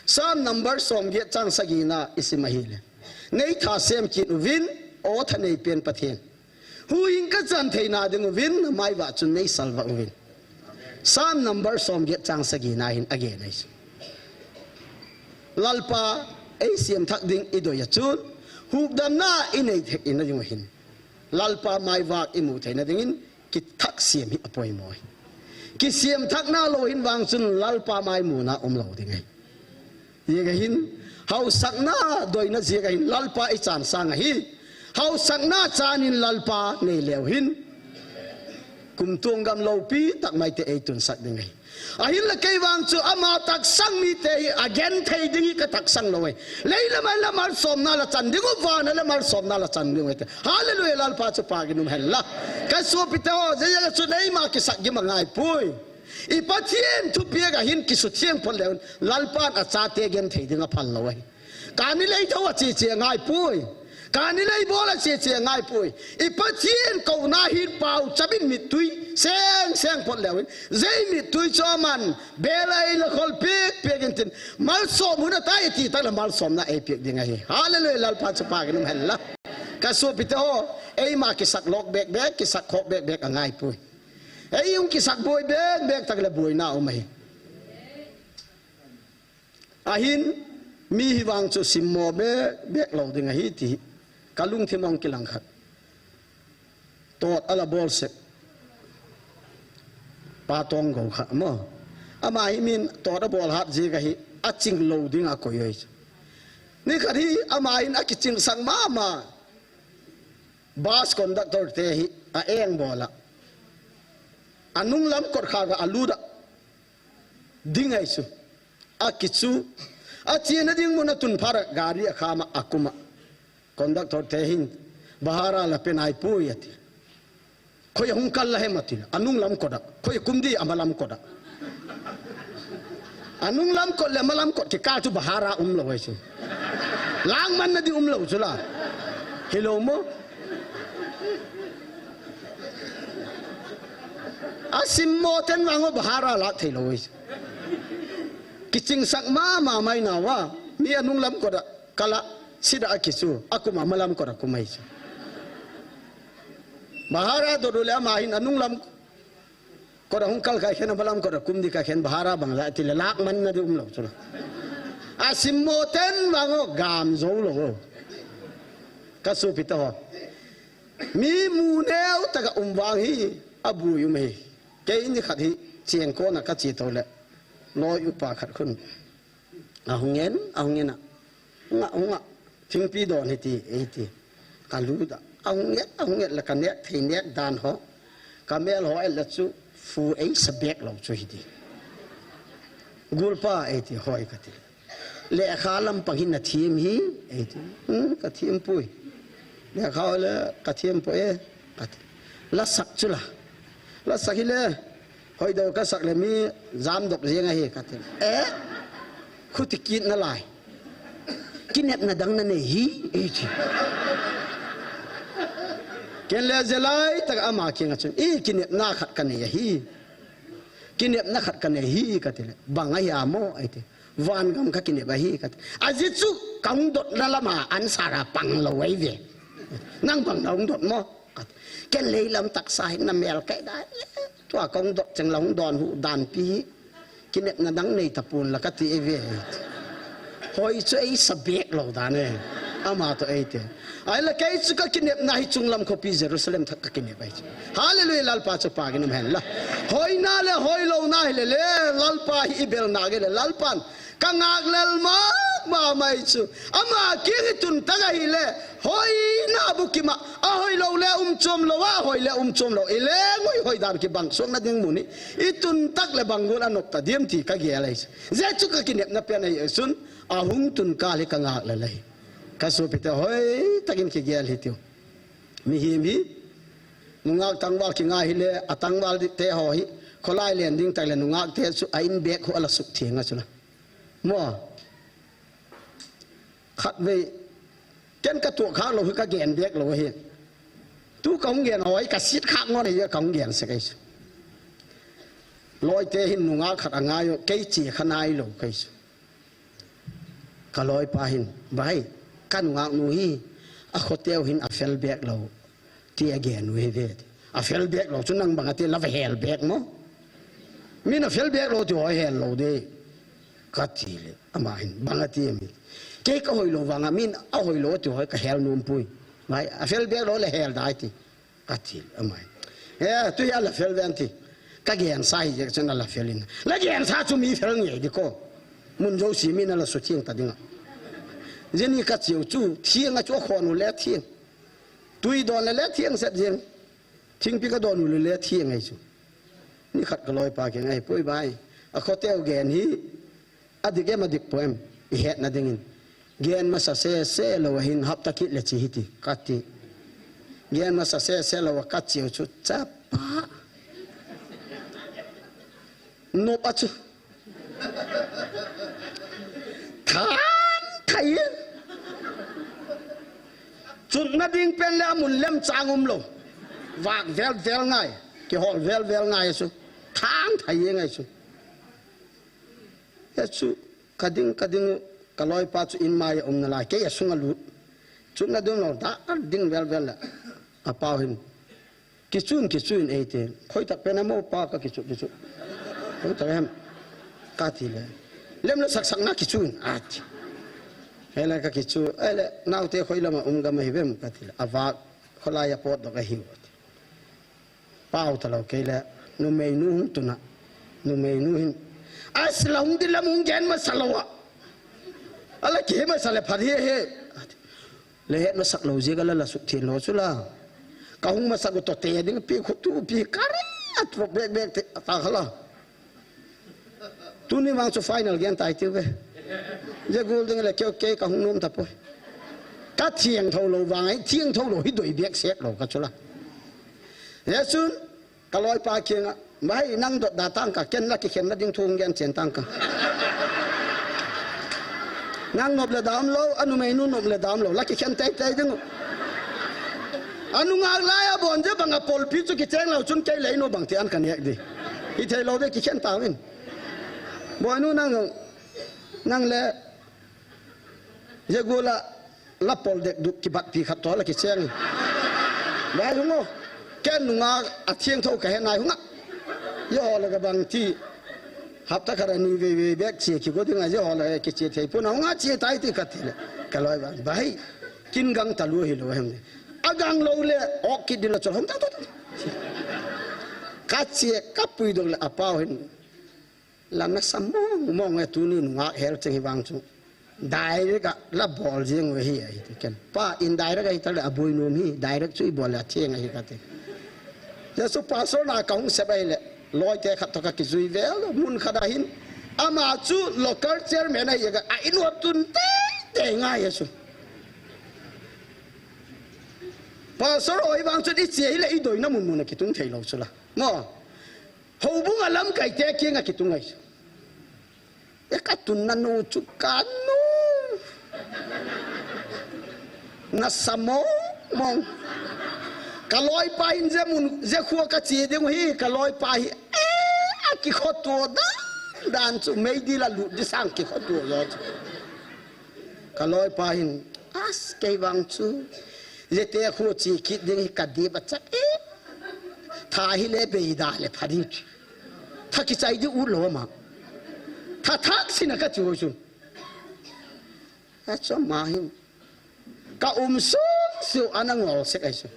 Psalm number som get chang sagi na isim ahile. Nei tha sem kit uvin, o thanei pen Pathen. Huhhing ka chan theina ding uvin, na maivah chun nei salvah uvin. Psalm number som get chang sagi na hin agen ahi. Lalpa, ei siam thak ding i doi a chun, hupdamna i nei thei na ding u hin. Lalpa maivah i mu theina dingin, kithak siam hi apoimo ahi. Kisiam thak na lou hin vang chun Lalpa mai muna um lou ding ahi. Ziak ahin, hausakna doina ziak ahin Lalpa i chan sang ahi. Hausakna chan in Lalpa nei leu hin. Kumtuang gam loupi tak mai te ei tunsak ding ahi. Ahinla kei vang chu ama taksang mite hi agenthei ding hi ka taksang lou ahi. Leilam a la malsomna la chan ding u, van a la malsomna la chan ding u ahi. Hallelujah, Lalpa chu pha gin um hen la. Ka sopi te ho, ziak a chu neima kisak gim angai poi. I Pathen thupiak a hin kisuthiang phot leu hin, Lalpan achate genthei ding aphal lou ahi. Kani lei tho a che che angai poi. Kani lei bol a che che angai poi. I Pathen kouna hin pao chapin mittui seng seng phot leu hin, jeh mittui chu aman bel a ei la khol pek pek in tin, malsom hun atai ti tak la malsomna ei pek ding ahi. Hallelujah, Lalpa chu pha gin um hen la. Ka sopi te ho, eima kisak lok bek bek, kisak khok bek bek angai poi. Ei hung kisak boi bek bek tak le boina um ahi. Ahin, mi hi vang chu simmo bek bek lou ding ahi ti. Ka lungthim a hung kilang khat. Tot a la bol sek. Pa Tong Go kha mo. Ama hi min tot a bol hat ziak ahi. Aching lou ding a koi ahi. Ni khat hi ama hin akichingsak mama. Bus conductor te hi a eng bol a. Anung lam kot kha ga alut a. Ding ahi chu. Akichu. Achena ding mun a tun phat a gari akham a akum a. Conductor te hin, "Bahara la pe nai poi," ati. "Khoi a hung kal la hem?" ati. "Anung lam kot a." "Khoi a kum di?" "Ama lam kot a." Anung lam kot le ama lam kot kikal chu bahara um lou ahi chu. Langmanna di um lou chu la. Hilou mo? Asimmo ten vang u bahara lak thei lou ahi chu. Kichingsak mama mai nau a. Mi anung lam kot a kal a, sit a akichu, akum a ama lam kot a kum ahi chu. Bahara dot u le ama hin anung lam kot a hung kal kha khen, ama lam kot a kum di kha khen, bahara bang la ti le langmanna di um lou chu la. Asimmo ten vang u gam jou lou u. Ka sopi te ho. Mi mu neo tak a um vang hi abui um ahi. Kei ni khat hi cheng kona ka che to le. Loi upa khat khun. Ahung en, ahung en a. Hung a, hung a. Thingpi don hiti, hiti. Ka lut a. Ahung et, ahung et le ka nek thei nek dan ho. Ka mel ho et le chu fu eisa bek lou chu hiti. "Gulpa," eiti, "Hoi," kati. "Lekha lampang hi na them hi?" eiti. "Hmm, ka them poi." "Lekha ho le ka them poi e," kati. "La sak chu la. La sak hi le. Hoi do ka sak le mi jam dok jeng ahi," kati. "Eh? Khuti kit na lai. Kinepna dang na nei hi?" eiti. Ken le jelai tak ama kiang a chun, "I kinepna khat ka nei ahi. Kinepna khat ka nei hi," kati le. "Bang ahi a mo?" eiti. "Van gam ka kinep ahi," kati. "Ajeh chu ka hung dot na lam a answer a pang lou ahi ve. Nang bang na hung dot mo?" kati. "Ken leilam taksa hin na mel kai da. Tua ka hung dot cheng la hung don hu dan pi hi. Kinepna dang nei tapon la," kati ahi ve. Hoi chu eisa bek lou dan e. Ama to eiti. Ahinla kei chu ka kinepna hi chunglam khopi Jerusalem thak ka kinep ahi chu. Hallelujah, Lalpa chu pha gin um hen la. Hoina le hoilouna hi le le, Lalpa hi i bel na ge le, Lalpan ka ngak lel mama mai chu. Ama kiang i tun tak ahi le, Hoina bukima, ahoilou le umchom lou, ahoile umchom lou. Ileng hoi hoi dan kibang sung nading mun hi. Itun tak le bang gun anop ta diam ti kagel ahi. Jesu kakinepna pen ahi sun, ahung tun kal hi kangah le lei. Kasopite hoitakin kigel hitiu. Mihem hi, nungah tangval kingai hile, atangval te ho hi, kholai len ding tak le nungah te chu a in bek hu ala suk theng a chu la. Mo. Khatvei, ken katuah khak lou hi kagen bek lou hi. Tu kahung gen ho hi, kasit khak ngon hi, kahung gen sek ahi chu. Loite hin nungah khat angai u, kei che kha nailou kahi chu. Kaloipa hin, bai, kanungah nu hi, akhoteu hin afel bek lou. Ti agen u hi ve ti. Afel bek lou chu nang bang ati la va hel bek mo. Min afel bek lou ti hoi hel lou de. Kati le, ama hin, bang ati mi. Kei kahoilou vanga, min ahoilou ti hoi kahel nom pui. Bai, afel bek lou le hel dai ti. Kati le, ama hin. Eh, tu hi ala fel ven ti. Kagen sa hi jek chun ala fel in. La gen sa chu mi fel ngei di ko. Mun jouse min ala su theng ta dinga. Jeni kachiu chu, theng a chu akhon u le theng. Tui don le le theng set jeng. Thingpi kadon u le le theng ahi chu. Nikhat kaloipa keng ahi pui bai. Akhoteu gen hi. Adik em adik po em. Ihetna dingin. Gen masa sese lou ahin hapta kit le chi hiti. Kati. Gen masa sese lou a kachiu chu chapa. Nop a chu. Thang thai. Chutna ding pen le amun lem chang umlou. Vak vel vel ngai. Kihol vel vel ngai chu. Thang thai ngai chu. Hichu kading kading u kaloipa chu in mai a um nalai. Kei asunga lut. Chutna ding lou da ding vel vel le. Apau hin. Kichun, kichun eite. Khoi tak pen a mo pa kakichu, kichu. Khoi tak em. Kati le. Lem le sak sak na kichun. Ati. Hele kakichu. Hele naote khoi lama um gam ahi vem kati le. Avak kholai a potdoh ahi u ati. Pau talou kei le. Numeinu hung tuna. Numeinu hin. Asla hung di lam hung gen masa lou a. Ala kihe masa le phat hi he. Ati. Le het masak lou jeh a la la suk thin lou chu la. Kahung masak u toh te ding pi khu tu pi kari at bek bek te ta khala. Tuni vang chu final gen tai tiu ve. Je gul ding le keu kei kahung nom ta poi. Kathiang tho lou vang ai thiang tho lou hi doi bek sek lou ka chu la. Jesun Kaloipa kiang a, "Mai, nang dot da tang ka, ken la kikhen na ding thu hung gen chen tang ka." Nang nop le dam lou, anumeinu nop le dam lou, la kikhen tei tei ding u. Anungah lai a bon je bang a polpi chu kicheng lou chun kei le inu bang ti an ka nek di. Hithei lou de kikhen tang in. Boinu nang, nang le Jegula la pol dek duk kibat pi khat toh la kicheng. Lai hung o. Ken nungah a thiang tho ka he nai hung a. Ye ho la ka bang ti. Hapta khat a ni vei vei bek chi kigo ding a ye ho la kichi thei pun a hung a chi tai ti ka ti le. Ka loi bang. Bai. Kin gang ta lu hi lo hem ni. A gang lo le ok ki di la chol hom ta ta ta. Ka chi ka pui dong le a pau hin. La nasa mong mong e tuni nungah hel cheng hi vang chu. Direct a la bol jeng u hi ahi ti ken. Pa indirect ahi ta le a boi nom hi, direct chu i bol le a thiang ahi ka ti. Jesu pastor na ka hung sep ahi le, loi te khat toh ka kijui vel, mun khat a hin. Ama chu local chairman ahi ka, a in uap tun te te ngai Jesu. Pastor oi vang chu i chi ahi le i doi na mun mun a kitung thei lo chu la. Mo. Houbung a lamkai te kiang a kitung ahi. E ka tun na nu chu ka nu. Nasa mong mong. Ka loipa in je mun, je khua ka chi ding hi, ka loipa hi. E, a kikhotuo dan, dan chu, mei di la lut di sang kikhotuo lo chu. Ka loipa hin, as kei vang chu. Jete khu chi kit ding hi ka di ba cha e. Tha hi le bei da le pha di. Tha kichai di u lo ma. Tha thak sina ka chu chu. A chu ma hin. Ka um sung su ana ngol sek ai su.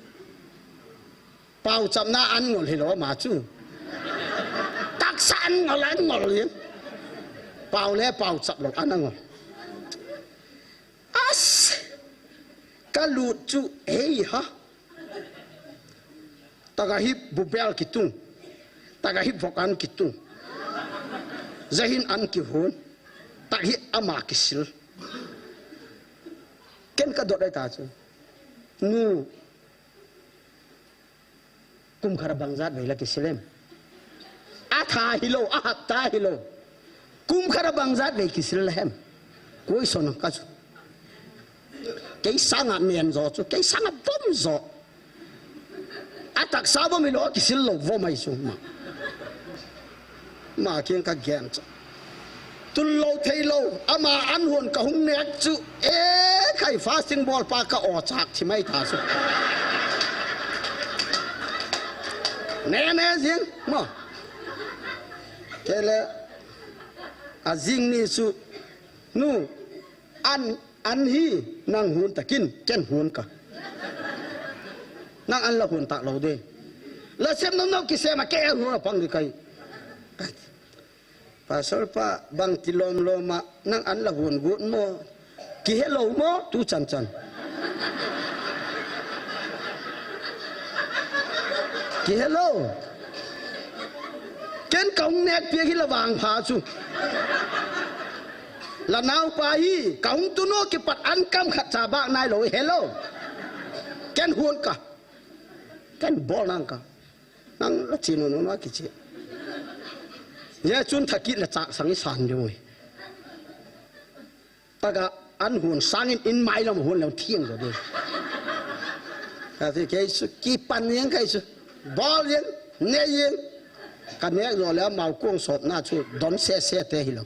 Pau chapna an ngol hi lo ma chu. Taksa an ngol an ngol hin. Pau le pau chap lo ana ngol. As! Ka lut chu, hei ha. Taga hi bubel kitung. Taga hi vok an kitung. Zahin an kihon. Tag hi ama kisil. Ken ka dot ai ta chu. Nu. Kum khat a bang jat vei la kisil em? A tha hi lo, a hapta hi lo. Kum khat a bang jat vei kisil la hem? Koi son ka chu. Kei sanga nen jo chu, kei sanga bom jo. A taksa bom hi lo, kisil lo bom ai chu ma. Ma kiang ka gen chu. Tun lo thei lo, ama an hon ka hung nek chu. E khai fasting bol pa ka o chak thi mai ta chu. Ne ne jing mo. Kele a jing ni chu. Nu, an, an hi nang hun takin, ken hun ka. Nang an la hun ta lo de. La sem nom nom kisem a ke hun a pang di kai. Pastor pa, bang ti lom lom a, nang an la hun gut mo. Ki hello mo, tu chan chan. Ki hello. Ken ka hung nek piak hi la vang pha chu. La nau pa hi, ka hung tu no kipat an kam khat cha bak nai lo, hello. Ken hun ka. Ken bol nang ka. Nang la chi no no na ki chi. Ye chun thakit la chak sang i san diu. Taga an hun sangin in mai lam hun lam thiang jo de. Ka ti kei su ki pan yang kei su. Bol yang, ne yang. Ka nek jo le mau kuang sop na chu don se se te hi lo.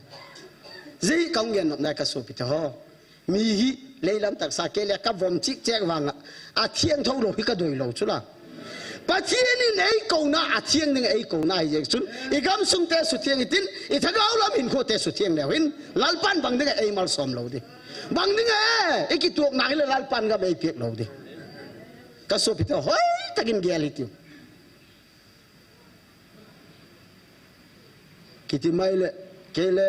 Ji ka ngen na ka su pi te ho. Mi hi leilam taksa kei le ka vom chik chek vang a, a thiang tho lo hi ka doi lo chu la. Pathian in ei kona, a thiang ding ei kona hi jeng chun, i gam sung te su thiang i tin, i thagau lam in kho te su thiang leu hin, Lalpan bang ding ei mal som lo di. Bang ding e, i ki tuak na hi le Lalpan gam ei piak lo di. Ka su pi te hoi takin gel hi tiu. Kiti mai le, kei le,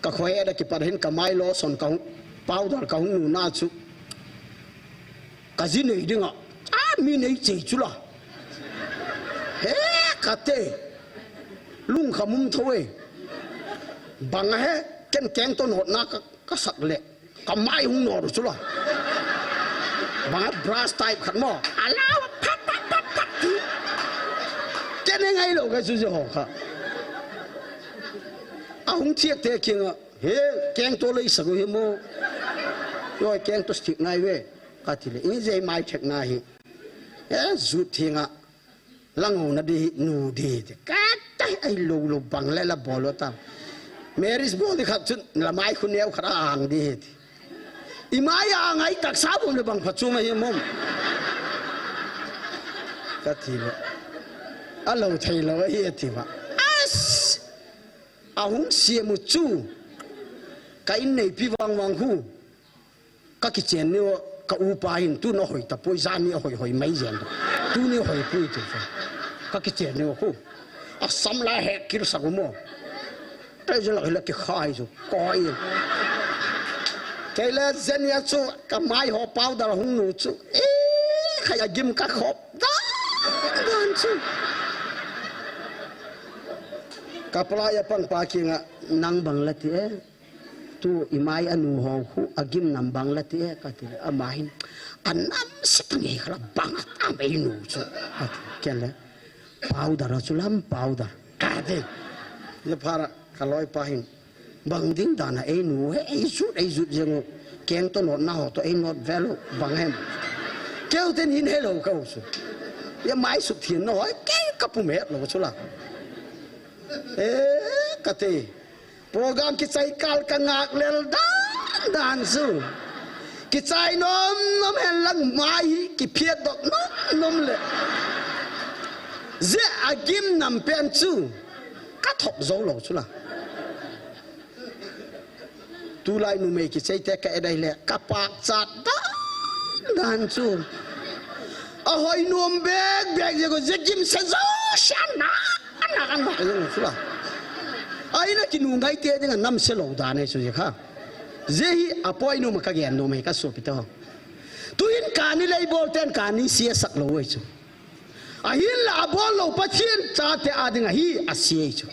ka khoi a da kipat hin ka mai lo son ka hung, powder ka hung nu na chu. Ka ji nei ding a, a mi nei chei chu la. He ka te, lung ka mum tho e. Bang a he, ken keng to not na ka, ka sak le. Ka mai hung no chu la. Bang brush type khat mo. Ala phat phat phat phat. Kene ngai lo ka chu ho kha. A hung thiak te kiang a. He, keng to lei sa go he mo. Yo, keng to stick nai ve. Ka ti le. In je mai thek na hi. He, jut thing a. Lang ho na di nu di. Ka tai ai lo lo bang le la bol lo ta. Marriage bol di khat chun la mai khu neo khat a ang di. I mai a ngai taksa bom le bang pha chu ma hi mom. Ka ti le. A lo thei lo hi ti ba. As. A hung sia mu chu. Ka in nei pi vang vang khu. Ka kichen ni o, ka upa hin tu na hoi ta poi, jan ni hoi hoi mai jen. Tu ni hoi poi tu. Ka kichen ni o khu. A sam la he kil sa mo. Te je la la ki khai chu. Koi. Kei le jen ya chu, ka mai ho powder hung nu chu. E, khai a gim ka khop. Dan, dan chu. Ka pala ya pang pa kiang a nang bang la ti e. Tu i mai a nu ho khu a gim nam bang la ti e ka ti le ama hin a nam se ta nge khala bang a ta mai nu chu ka ti ke le powder chu lam powder ka ti le phara ka loi pa hin bang ding dan a ei nu he ei jut ei jut jeng u keng to not na ho to ei not velo bang hem keu ten hin hello ka u chu ya mai suk thin no hoi ke ka pu me lo chu la e ka te Program kichai kal ka ngak lel dan dan chu. Kichai nom nom hen lang mai hi kiphiat dot nom nom le. Je a gim nam pen chu. Ka thok zo lo chu la. Tulai numei kichai te ka edai le. Ka pak chat dan dan chu. A hoi nom bek bek je ko je gim se zo shan na. Ana kan ba jong chu la. Ai na kinu ngai te ding a nam se lo dan ai chu je kha. Je hi a poi nu ma ka gen nu mai ka so pi to. Tuin kani lei bol ten kani sia sak lou ahi chu. Ahinla abol lou Pathen chate a ding ahi asia ahi chu.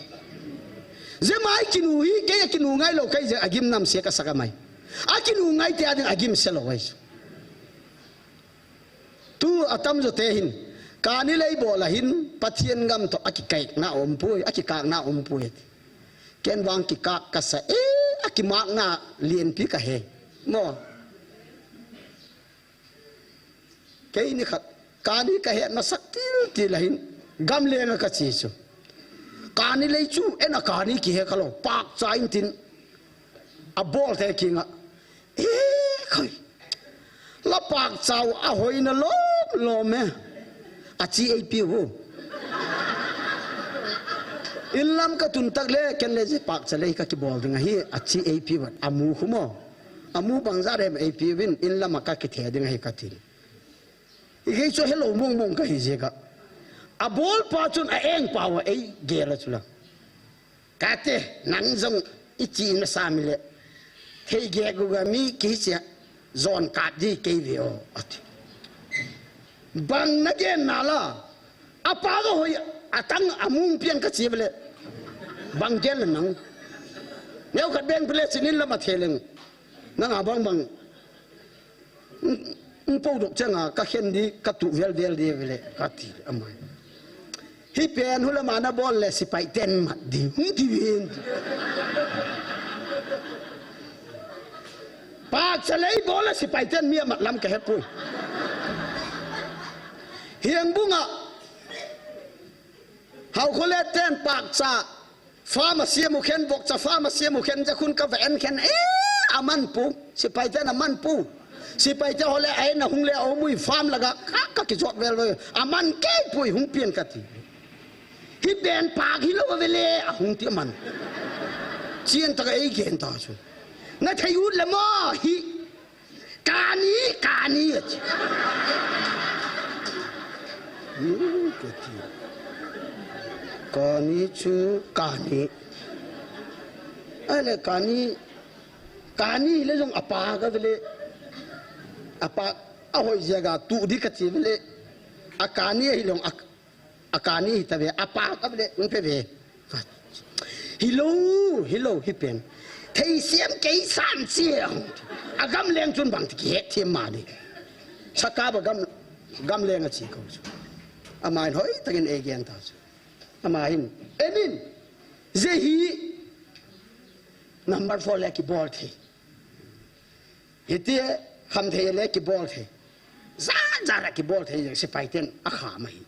Jemai kinu hi, kei akinu ngai lou, kei jeng agim nam sia kasak amai. Akinu ngai te a ding agim se lou ahi chu. Tu atam jo te hin, kani lei bol a hin, Pathen gam toh akikaina umpoi, akikakna umpoi. Ken vang kikak kasa e, akimakna lienpi kahe. Mo. Kei nikhat, kani kahet masak til til a hin, gamleng a kache chu. Kani lei chu, en a kani kihe khalou, pakcha in tin, abol te kinga. E, khoi. La pakcha u ahoina lom lom e. Achi eipiu. Inlam katun tak le, ken le je pakcha lei kakibol ding ahi, achi eipiu, amu khu mo. Amu bang jat em eipiuvin, inlam a kakithe ding ahi kati. Ikei chu helou mong mong kahi jeh a. Abol pa chun a-eng pau a eigel a chu la. Kate, nang jong ichi nasa mi le. Thei gegu ga mi kiche jon kat di kei ve o, ati. Bang nagen nala. Apa ga hoi, atang amung piang kachi ve le. Bang gel nang. Neo khat beng pele chinin lama theleng. Nang abang bang. Hung, hung podok changa, kakhen di, katu vel vel di vele, kati, amai. Hipen hula mana bol le sipai ten mat di, hung ti ven. Pakcha lei bol le sipai ten mi amat lam kahepoi. Hiang bunga, hau khole ten pakcha, Pharmacy a mu khen, vokcha pharmacy a mu khen, jakhun ka va en khen, eh, aman pu. Sipai ten aman pu. Sipai te hole ai na hung le, o mui farm laga, ka, kakijot vel vel. Aman kei pui hung pian kati. Hipen pak hilou vele, ahung ti aman. Chien taka eigen ta chu. Nathei ut le mo, hi. Kani, kani, ati. Hmm, kati. Kani chu, kani. Ahile kani, kani le jong apa ka vele. Apa, ahoi jeh a tu di kati vele. Akani ahile jong ak-, Akani hitave, apa ka vele, hung pe ve. Hilou, hilou, hipen. Thei siam kei san siam. Agam leng chun bang ti kihet thiam ma di. Saka ba gam, gam leng a chi ko chu. Ama in hoi takin eigen ta chu. Ama hin, emin. Jehi. Number four le kibol thei. Hitia, kham thei le kibol thei. Jan jan a kibol thei, sipai ten akham ahi.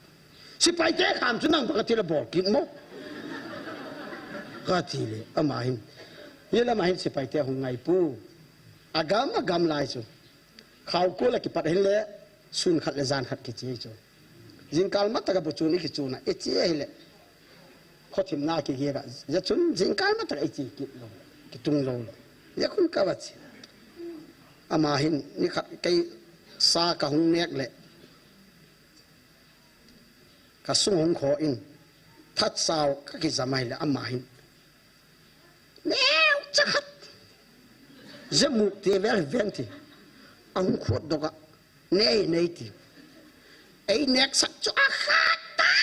Sipai te kham chu nang bang kati le bol kit mo. Kati le, ama hin. Ye lama hin sipai te hung ngai pu. Agam, agam lai chu. Khau ko le kipat hin le, sun khat le jan khat kichi chu. Jingkal mataka bu chun i kichun a, i chi ahile. Khothim na kigel a, ja chun jingkal mataka i chi kit lou, kitung lou lou. Ja khun ka va chi. Ama hin, ni khat kei sa ka hung nek le. Ka sung hung kho in, that sau ka kijam ahile ama hin. Neu cha khat. Jemuk te vel ven ti. Ahung khut dok a. Nei, nei ti. Ei nek sak chu a khat tai.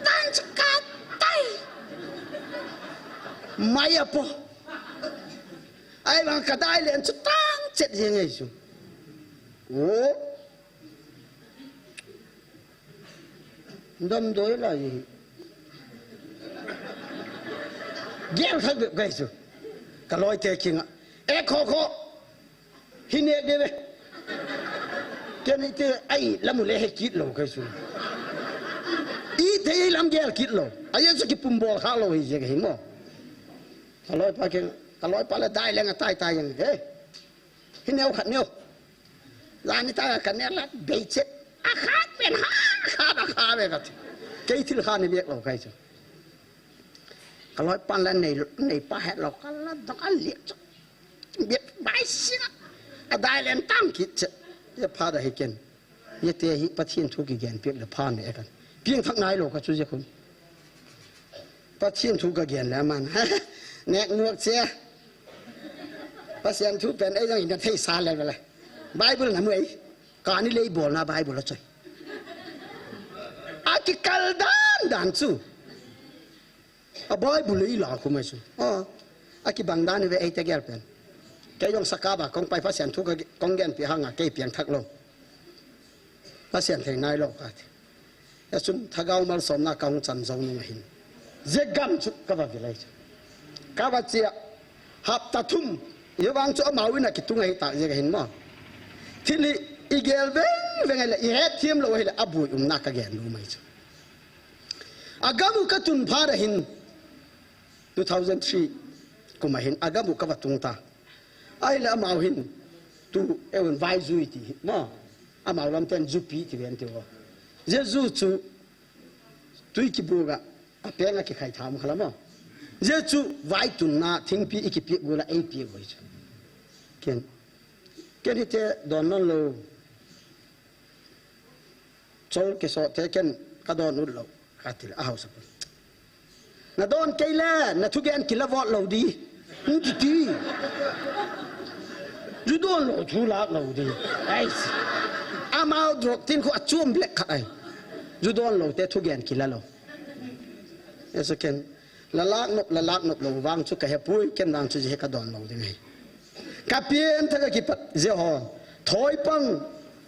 Tan chu khat tai. Mai a po. Ai bang ka dai len chu tang chet jeng ei chu. O. Damdoi lai hi. Gel thak bep kai chu. Ka loi te kinga. E kho kho. Hi nek de ve. Ken ite ai lam u le he kit lou kai chu. Ite lam gel kit lou. Ai chu kipum bol kha lou hi je hi mo. Ka loi pa kinga. Ka loi pa le dai leng a tai tai jeng he. Hi neo khat neo. Lani ta ka ne la bei chet. A khat pen ha, khat a kha ve kati. Kei thil kha ni bek lou kai chu. Ka loi pan la nei, nei pa het lou ka la dok a liek chu. Bek bai sing a. A dai len tang kit chet. Ye pha da hi ken. Ye te hi Pathen thu kigen pek le pha ne kan. Pieng thak nai lou ka chu je khun. Pathen thu ka gen le man. Nek nuak che. Pathen thu pen ei jong ina thei sa le le. Bible na mu ei. Kani lei bolna Bible a choi. Akikal dan dan chu. A Bible lei la khu mai chu. Oh, akibang dan ve ei te gel pen. Kei jong sakaba kong pai Pasian thu ka kong gen pi hanga kei piang thak lo. Pasian thei nai lo ka ti. Achun thagau malsomna kahung chan jou nung ahin. Jegam chu kava vilai chu. Kava chia. Hapta thum. Ye vang chu amau in akitung ahi ta jega hin ma. Thil hi igel veng veng le ihet thiam lo hile abui umna kagen lo mai chu. Agamu katun pha da hin. Two thousand three kum ahin agamu kava tung ta. Ahile amau hin tu eun vai jui ti hi ma. Amau lam ten jupi ti ven ti vo. Jesu chu tui kibuga, apeng akikhai tham khala ma. Jesu vai tunna thingpi ikipi gula ei pi goi chu. Ken. Ken hite don non lo. Chol kiso te ken kadon ut lo. Katil a hausa pu. Na don kei le, na thugen kila vot lo di. Hung ti ti. Ju don lo thu lak lo di. Ai. Amau drok tin khu achum black khat ai. Ju don lo te thugen kila lo. Eso ken. La lak nop, la lak nop lo vang chu kahepui, ken vang chu je kadon lo ding ai. Kapian tha kakipat je ho. Thoi pang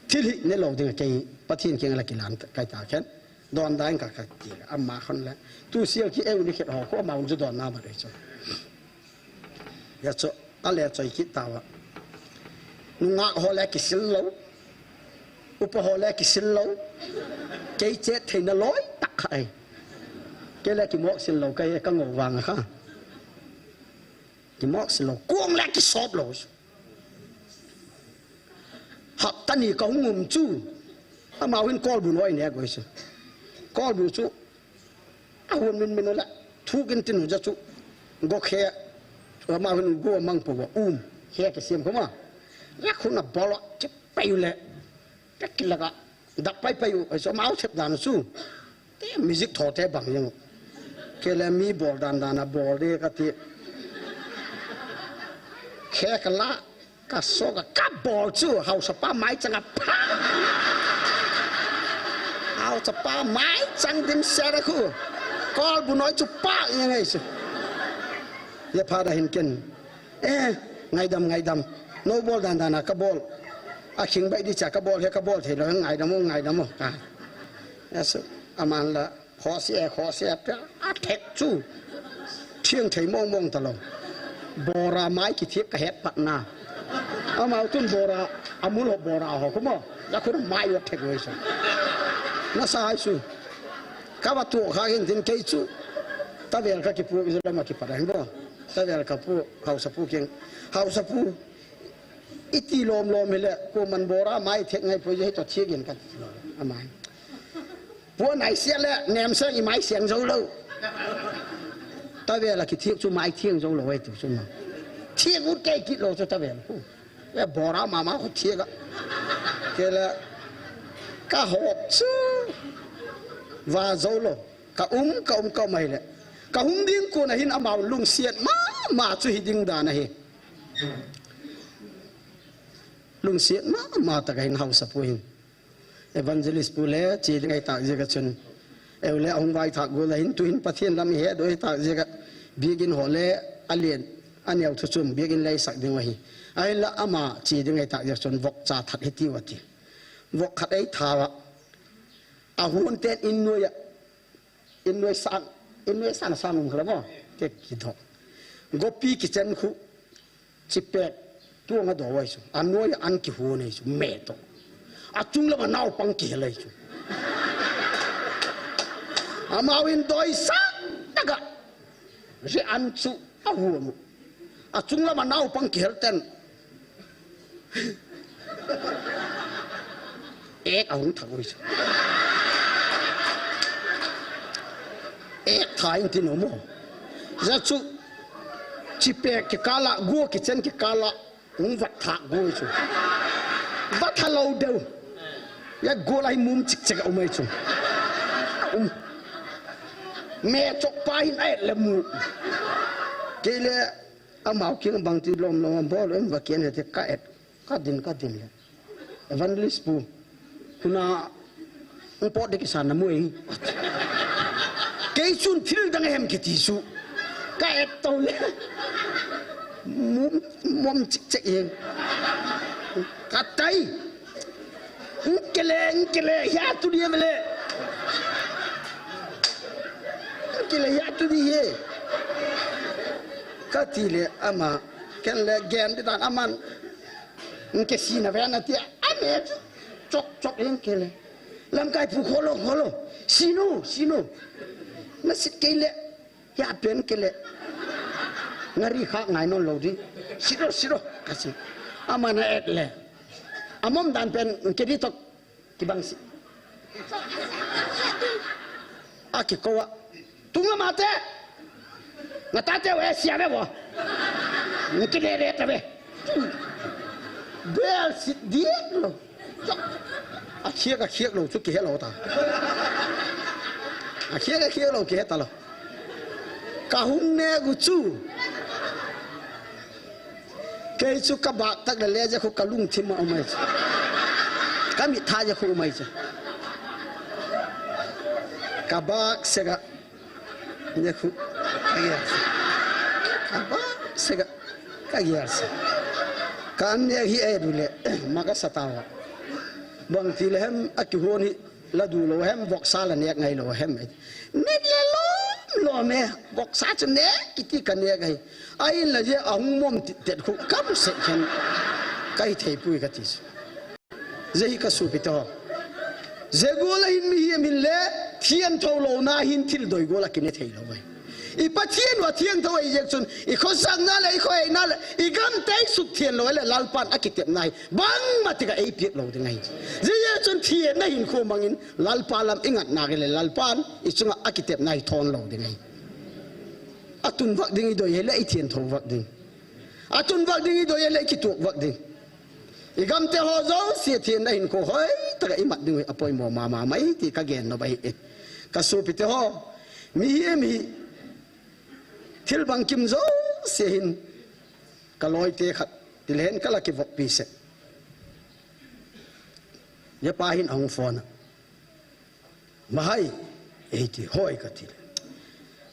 thil hi ne lo ding kei Pathen kiang la kilan kai ta ken. Don dang ka ka ti ama khon le. Tu sial ki eu ni khet ho ko ma un ju don na ma le cho. Ya cho ale choi ki ta wa. Nungak ho le kisil lo. Upa ho le kisil lo. Kei che thei na loi tak kha ai. Kei le ki mok sil lo kai ka ngo wang kha. Ki mok sil lo. Kuang le ki sop lo. Hapta ni kahung um chu. Amau hin kolbu noi ne goi chu. Kolbu chu. Ahun min min la. Thukin tin ja chu. Go khe. Amau hin go mang po um. Khe ke siam khoma. La khun na bolo. Che pai le. Pek laga. Dak pai pai u. Ai so amau thep dan chu. Te music tho te bang jeng. Kei le mi bol dan dan a bol de kati. Khe kala, ka so ka, ka bol chu, hausapa mai chang a pa. Hausapa mai chang dim se ra khu. Kolbu noi chu pa jeng ai chu. Ye pha da hin ken. Eh, ngaidam, ngaidam. No bol dan dan a ka bol. A khing bai di cha ka bol he ka bol thei lo ngaidam o, ngaidam o. Ka. Yes, aman la. Khosi e, khosi e, pia. A thek chu. Thiang thei mong mong ta lo. Bora mai ki thiak ka het pat na. Amau tun bora, amul ho bora ho kuma. Ya khun mai wa thek wei sa. Na sa hai su. Ka ba tu kha hin tin kei chu. Ta vel ka ki pu Israel ma ki pa da hin bo. Ta vel ka pu, hausa pu king. Hausa pu. Iti lom lom hile, ko man bora mai thek ngai poi je to thik in ka ti lo. Amai. Pu nai sia le, nem sang i mai siang zo lo. Ta vel a ki thik chu mai thiang zo lo ai tu chu ma. Thik ut kei ki lo chu ta vel. Ku. E bora ma ma ko thik a. Kei le, ka hop chu. Va zo lo. Ka um, ka um, ka um ahile. Ka hung ding kon a hin amau lungsiat ma, ma chu hi ding dan ahi. Lungsiat ma, ma ta ka hin hausa pu hin. Evangelist pu le, chi ding ai tak jia ka chun. Eu le, ahung vai thak gol a hin, tu hin Pathen lam i he do ai tak jia ka. Biakin ho le, a lian, a neo thu chum, biakin le i sak ding ahi. Ahi la ama, chi ding ai tak jia chun, vok cha that hi ti wa ti. Vok khat ai tha wa. A hun ten in noi a. In noi sang, in noi sang sang um khala mo. Te ki do. Gopi ki chen khu. Chi pek. Tu nga do wai su. A noi an ki hu nei su. Me to. A chung la ma nau pang ki helai su. Amau in doi sang. Taka. Ri an chu. A hu mu. A chung la ma nau pang ki hel ten. Ek a hung thak ui chu. Ek tha in tin um o. Ja chu. Chi pek ki kala, gua ki chen ki kala. Hung vat thak gua chu. Vat tha lo deu. Ya gua lai mum chik chik a um ai chu. Um. Me chok pa hin ai le mu. Kei le. Amau king bang ti lom lom bol em va kian he te ka et. Ka din, ka din le. Evangelist pu, huna, ung pot de kisan na mui. Kei chun thil dang hem kiti chu. Ka et to le. Mum, mum chik chik e. Ka tai. Ung kele, ung kele, ya tu dia bele. Ung kele, ya tu dia he. Ka ti le ama, ken le gen di dan aman. Ung ke si na ve na ti, ame. Chok, chok, eng kele. Lamkai pu kholo, kholo. Sinu, sinu. Na sit kei le. Ya pen kele. Ngari kha ngai non lo di. Siro, siro. Kasi. Ama na et le. Amom dan pen ke di tok. Kibang si. Aki kowa. Tunga mate. Nga tate we sia ve wo. Ngi kile re ta ve. Bel sit diet lo. A khiak a khiak lo chu kihe lo ta. A khiak a khiak lo kihe ta lo. Ka hung ne gu chu. Kei chu ka bak tak le le je khu ka lungthim a umai chu. Ka mit tha je khu umai chu. Ka bak sega. Nya khu, ka gel se. Ka ba, sega, ka gel se. Ka an nek hi e du le, ma ka sa ta wa. Bang ti le hem, a kihon hi, la du lo hem, voksa la nek ngai lo hem. Nek le lom, lom e, voksa chu nek, kiti ka nek ai. A in la je, a hung mom tit tet khu, kam se khen. Ka hi thei pui ka ti chu. Jehi ka supi to. Jegol a hin mihem hin le, thiangtho lo na hin thil doi gol a kine thei lo vai. I Pathian u a thiangtho ai jek chun, i khosang na le, i khoi na le, i gam tei suk thian lo le, Lalpan a kitep na hi. Bang ma tika ei piak lo ding ai. Jehi chun thian na hin khu mangin, Lalpa lam i ngat na le, Lalpan i chunga a kitep na hi thon lo ding ai. A tun vak ding i doi he le, i thiangtho vak ding. A tun vak ding i doi he le, i kituak vak ding. I gamte ho jouse thian na hin khu hoi, taka i mat ding a poimo mama mai ti ka gen no bai e. Ka supi te ho, mihem hi, thil bang kim jouse hin, ka loi te khat, ti le hen ka la kivok pi se. Ya pa hin a hung phone a. Mahai, ei ti, hoi ka ti le.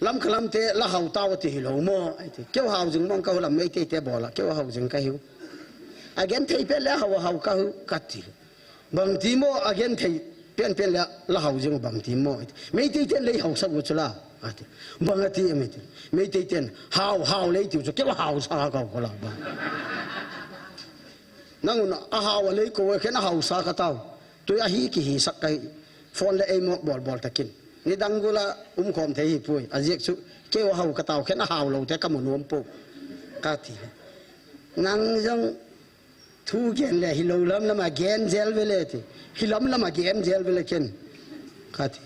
Lam ka lam te, la hau tau ti hi lo mo, ei ti. Keu hau jing mong ka hu lam Meitei te bola, keu hau jing ka hiu. A gen thei pe le hau, hau ka hu, ka ti le. Bang ti mo, a gen thei pen pen le la hau jing bang ti mo, ei ti. Meitei te le hau sa gu chu la, a ti. Bang a ti em ei ti. Meitei ten, hau, hau le ti chu, keu hau sa ka ko la bang. Nang un a hau a lei ko, khen a hau sa ka tau. Tui a hi ki hi sak kai. Phone le ei mo bol bol takin. Ni dang gula um khom thei hi pui. A ziak chu keu a hau ka tau khen a hau lo te ka mu nuam po. Ka ti. Nang jong thu gen le hi lo lam lam a gen jel ve le ti. Hi lam lam a gen jel ve le ken. Ka ti.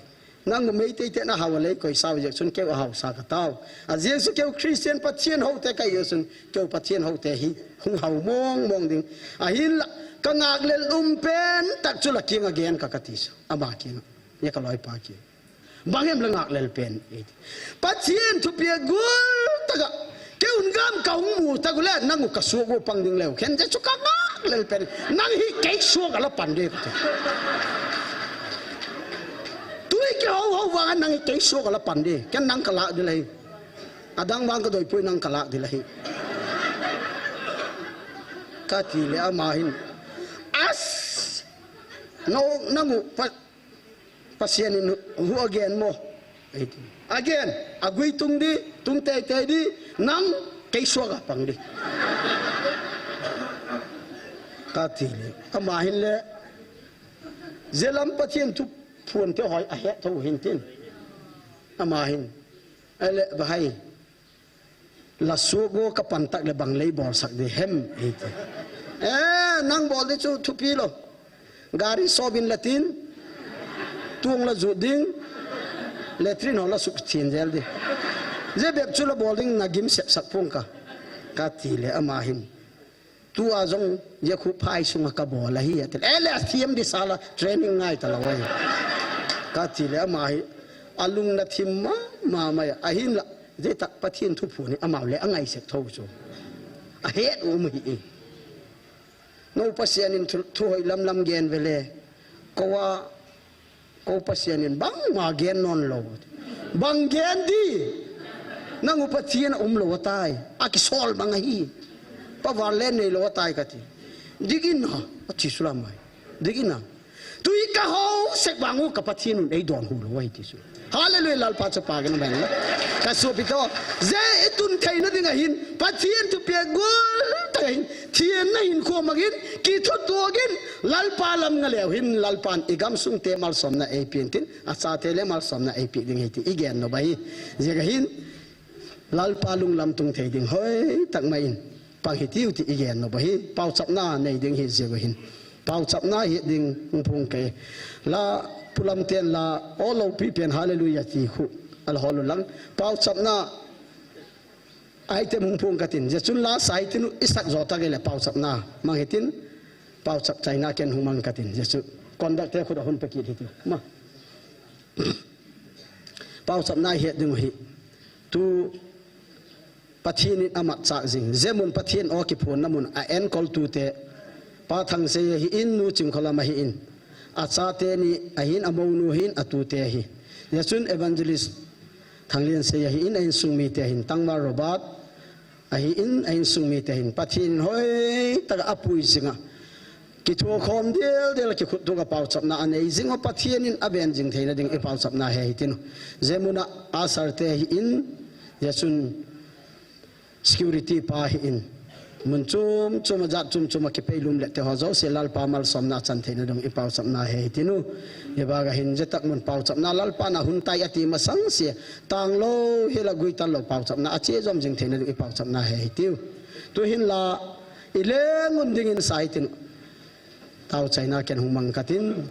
Nang u Meitei te na hau a lei koi sau jek chun keu a hau sa ka tau. A ziak chu keu Christian Pathian ho te kai jek chun keu Pathian ho te hi hung hau mong mong ding. A hin la ka ngak lel um pen tak chu la kiang a gen ka ka ti chu. Ama kiang a. Ya ka loi pa kiang. Bang em la ngak lel pen. Pathian thu pia gul taka. Keu un gam ka hung mu ta gu le, nang u ka suak u pang ding leu. Khen je chu ka ngak lel pen. Nang hi kei suak a la pan de ka te. Tui ke ho ho vang nang hi kei suak a la pan de. Ken nang ka lak di lai. Adang vang ka doi pui nang ka lak di lai. Ka ti le ama hin. As. No, nang u pa Pasian in hu a gen mo. Ei ti. A gen, a gui tung di, tung tei tei di, nang kei suak a pang di. Ka ti le, ama hin le, zelam Pathian thu phun te hoi a het tho hin tin. Ama hin, a le, ba hai. La suak go ka pan tak le bang lei bol sak di hem, ei ti. Eh, nang bol di chu thupi lo. Gari sobin la tin, tuang la zut ding, latrine ho la suk thin jel di. Je bep chu la bol ding na gim sep sak pung ka. Ka ti le ama hin. Tua jong, ya khu phai sunga ka bol ahi, a ti. Eh, le thiam di sa la training ngai ta la wai. Ka ti le ama hi, a lung na thim ma, ma, ma, a hin la, je tak Pathian thu phun hi, ama le a ngai sek tho chu. A het um hi. Nang u Pasian in thu, thu hoi lam lam gen vele. Kou a, kou Pasian in bangma gen non lou. Bang gen di. Nang u Pathian a um lou atai. Akisol bang ahi. Power le nei lou atai kati. Ding in a, ati sulamai. Ding in a. Tui ka hou sek bang u ka Pathian un eidon hu lou ahi ti chu. Hallelujah, Lalpa chapa kana bang la. Ka sopi to, je itun theina ding ahin, Pathian thu pia gol ta ahin, thianna hin khomangin, kithutuagin, Lalpa lam nga leu hin, Lalpan igam sung te malsomna eipeh in tin, achate le malsomna eipeh ding ahi ti, igen nop ahi. Je ka hin, Lalpa lunglam tung thei ding hoi tak mai in. Pang hitiu ti igen nop ahi. Pauchapna nei ding hi jeh u ahin. Pauchapna hi ding hung phong kei. La pulam ten la olo pi pen hallelujah ti khu. Al hol u lang. Pauchapna item hung phong katin. Je chun la sa hitin u isak jo ta gei le pauchapna. Mang hitin pauchap chaina ken hung mang katin. Je chu conduct te khu da hun pe kit hitiu. Ma. Pauchapna hi ding u hi. Tu Pathian in amat chah jing. Jemun Pathian o kiphonna mun a enkol tute. Pa Thangsei ahi in, nu Chingkholam ahi in. Achate ni ahin, amounu ahin, atute ahi. Jechun Evangelist Thangliansei ahi in, a insung mite ahin. Tangma Robert ahi in, a insung mite ahin. Pathian in hoi taka apui jinga. Kithukhom del del kikhut tuka pauchapna anei jing u Pathian in aben jing theina ding i pauchapna hi hitin u. Jemuna asar te ahi in, jechun security pa ahi in. Mun chum chum a jat chum chum a kipeilum le te ho jouse Lalpa malsomna chan theina ding i pauchapna hi hitin u. Ibaga hin jetak mun pauchapna Lalpa na hun tai ati masang sia. Tang lou, hila gui tan lou pauchapna. Ache jom jing theina ding i pauchapna hi hitiu. Tu hin la, i lengun ding in sa hitin u. Tau chaina ken hung mang katin.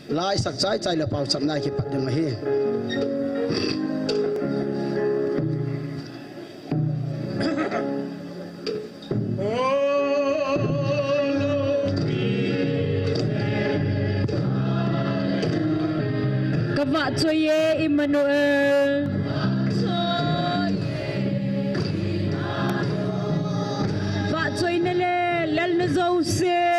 Lai sak chai chai le pauchapna kipat ding ahi. Ka vahchoi e Emmanuel. Vahchoina le lalna jouse.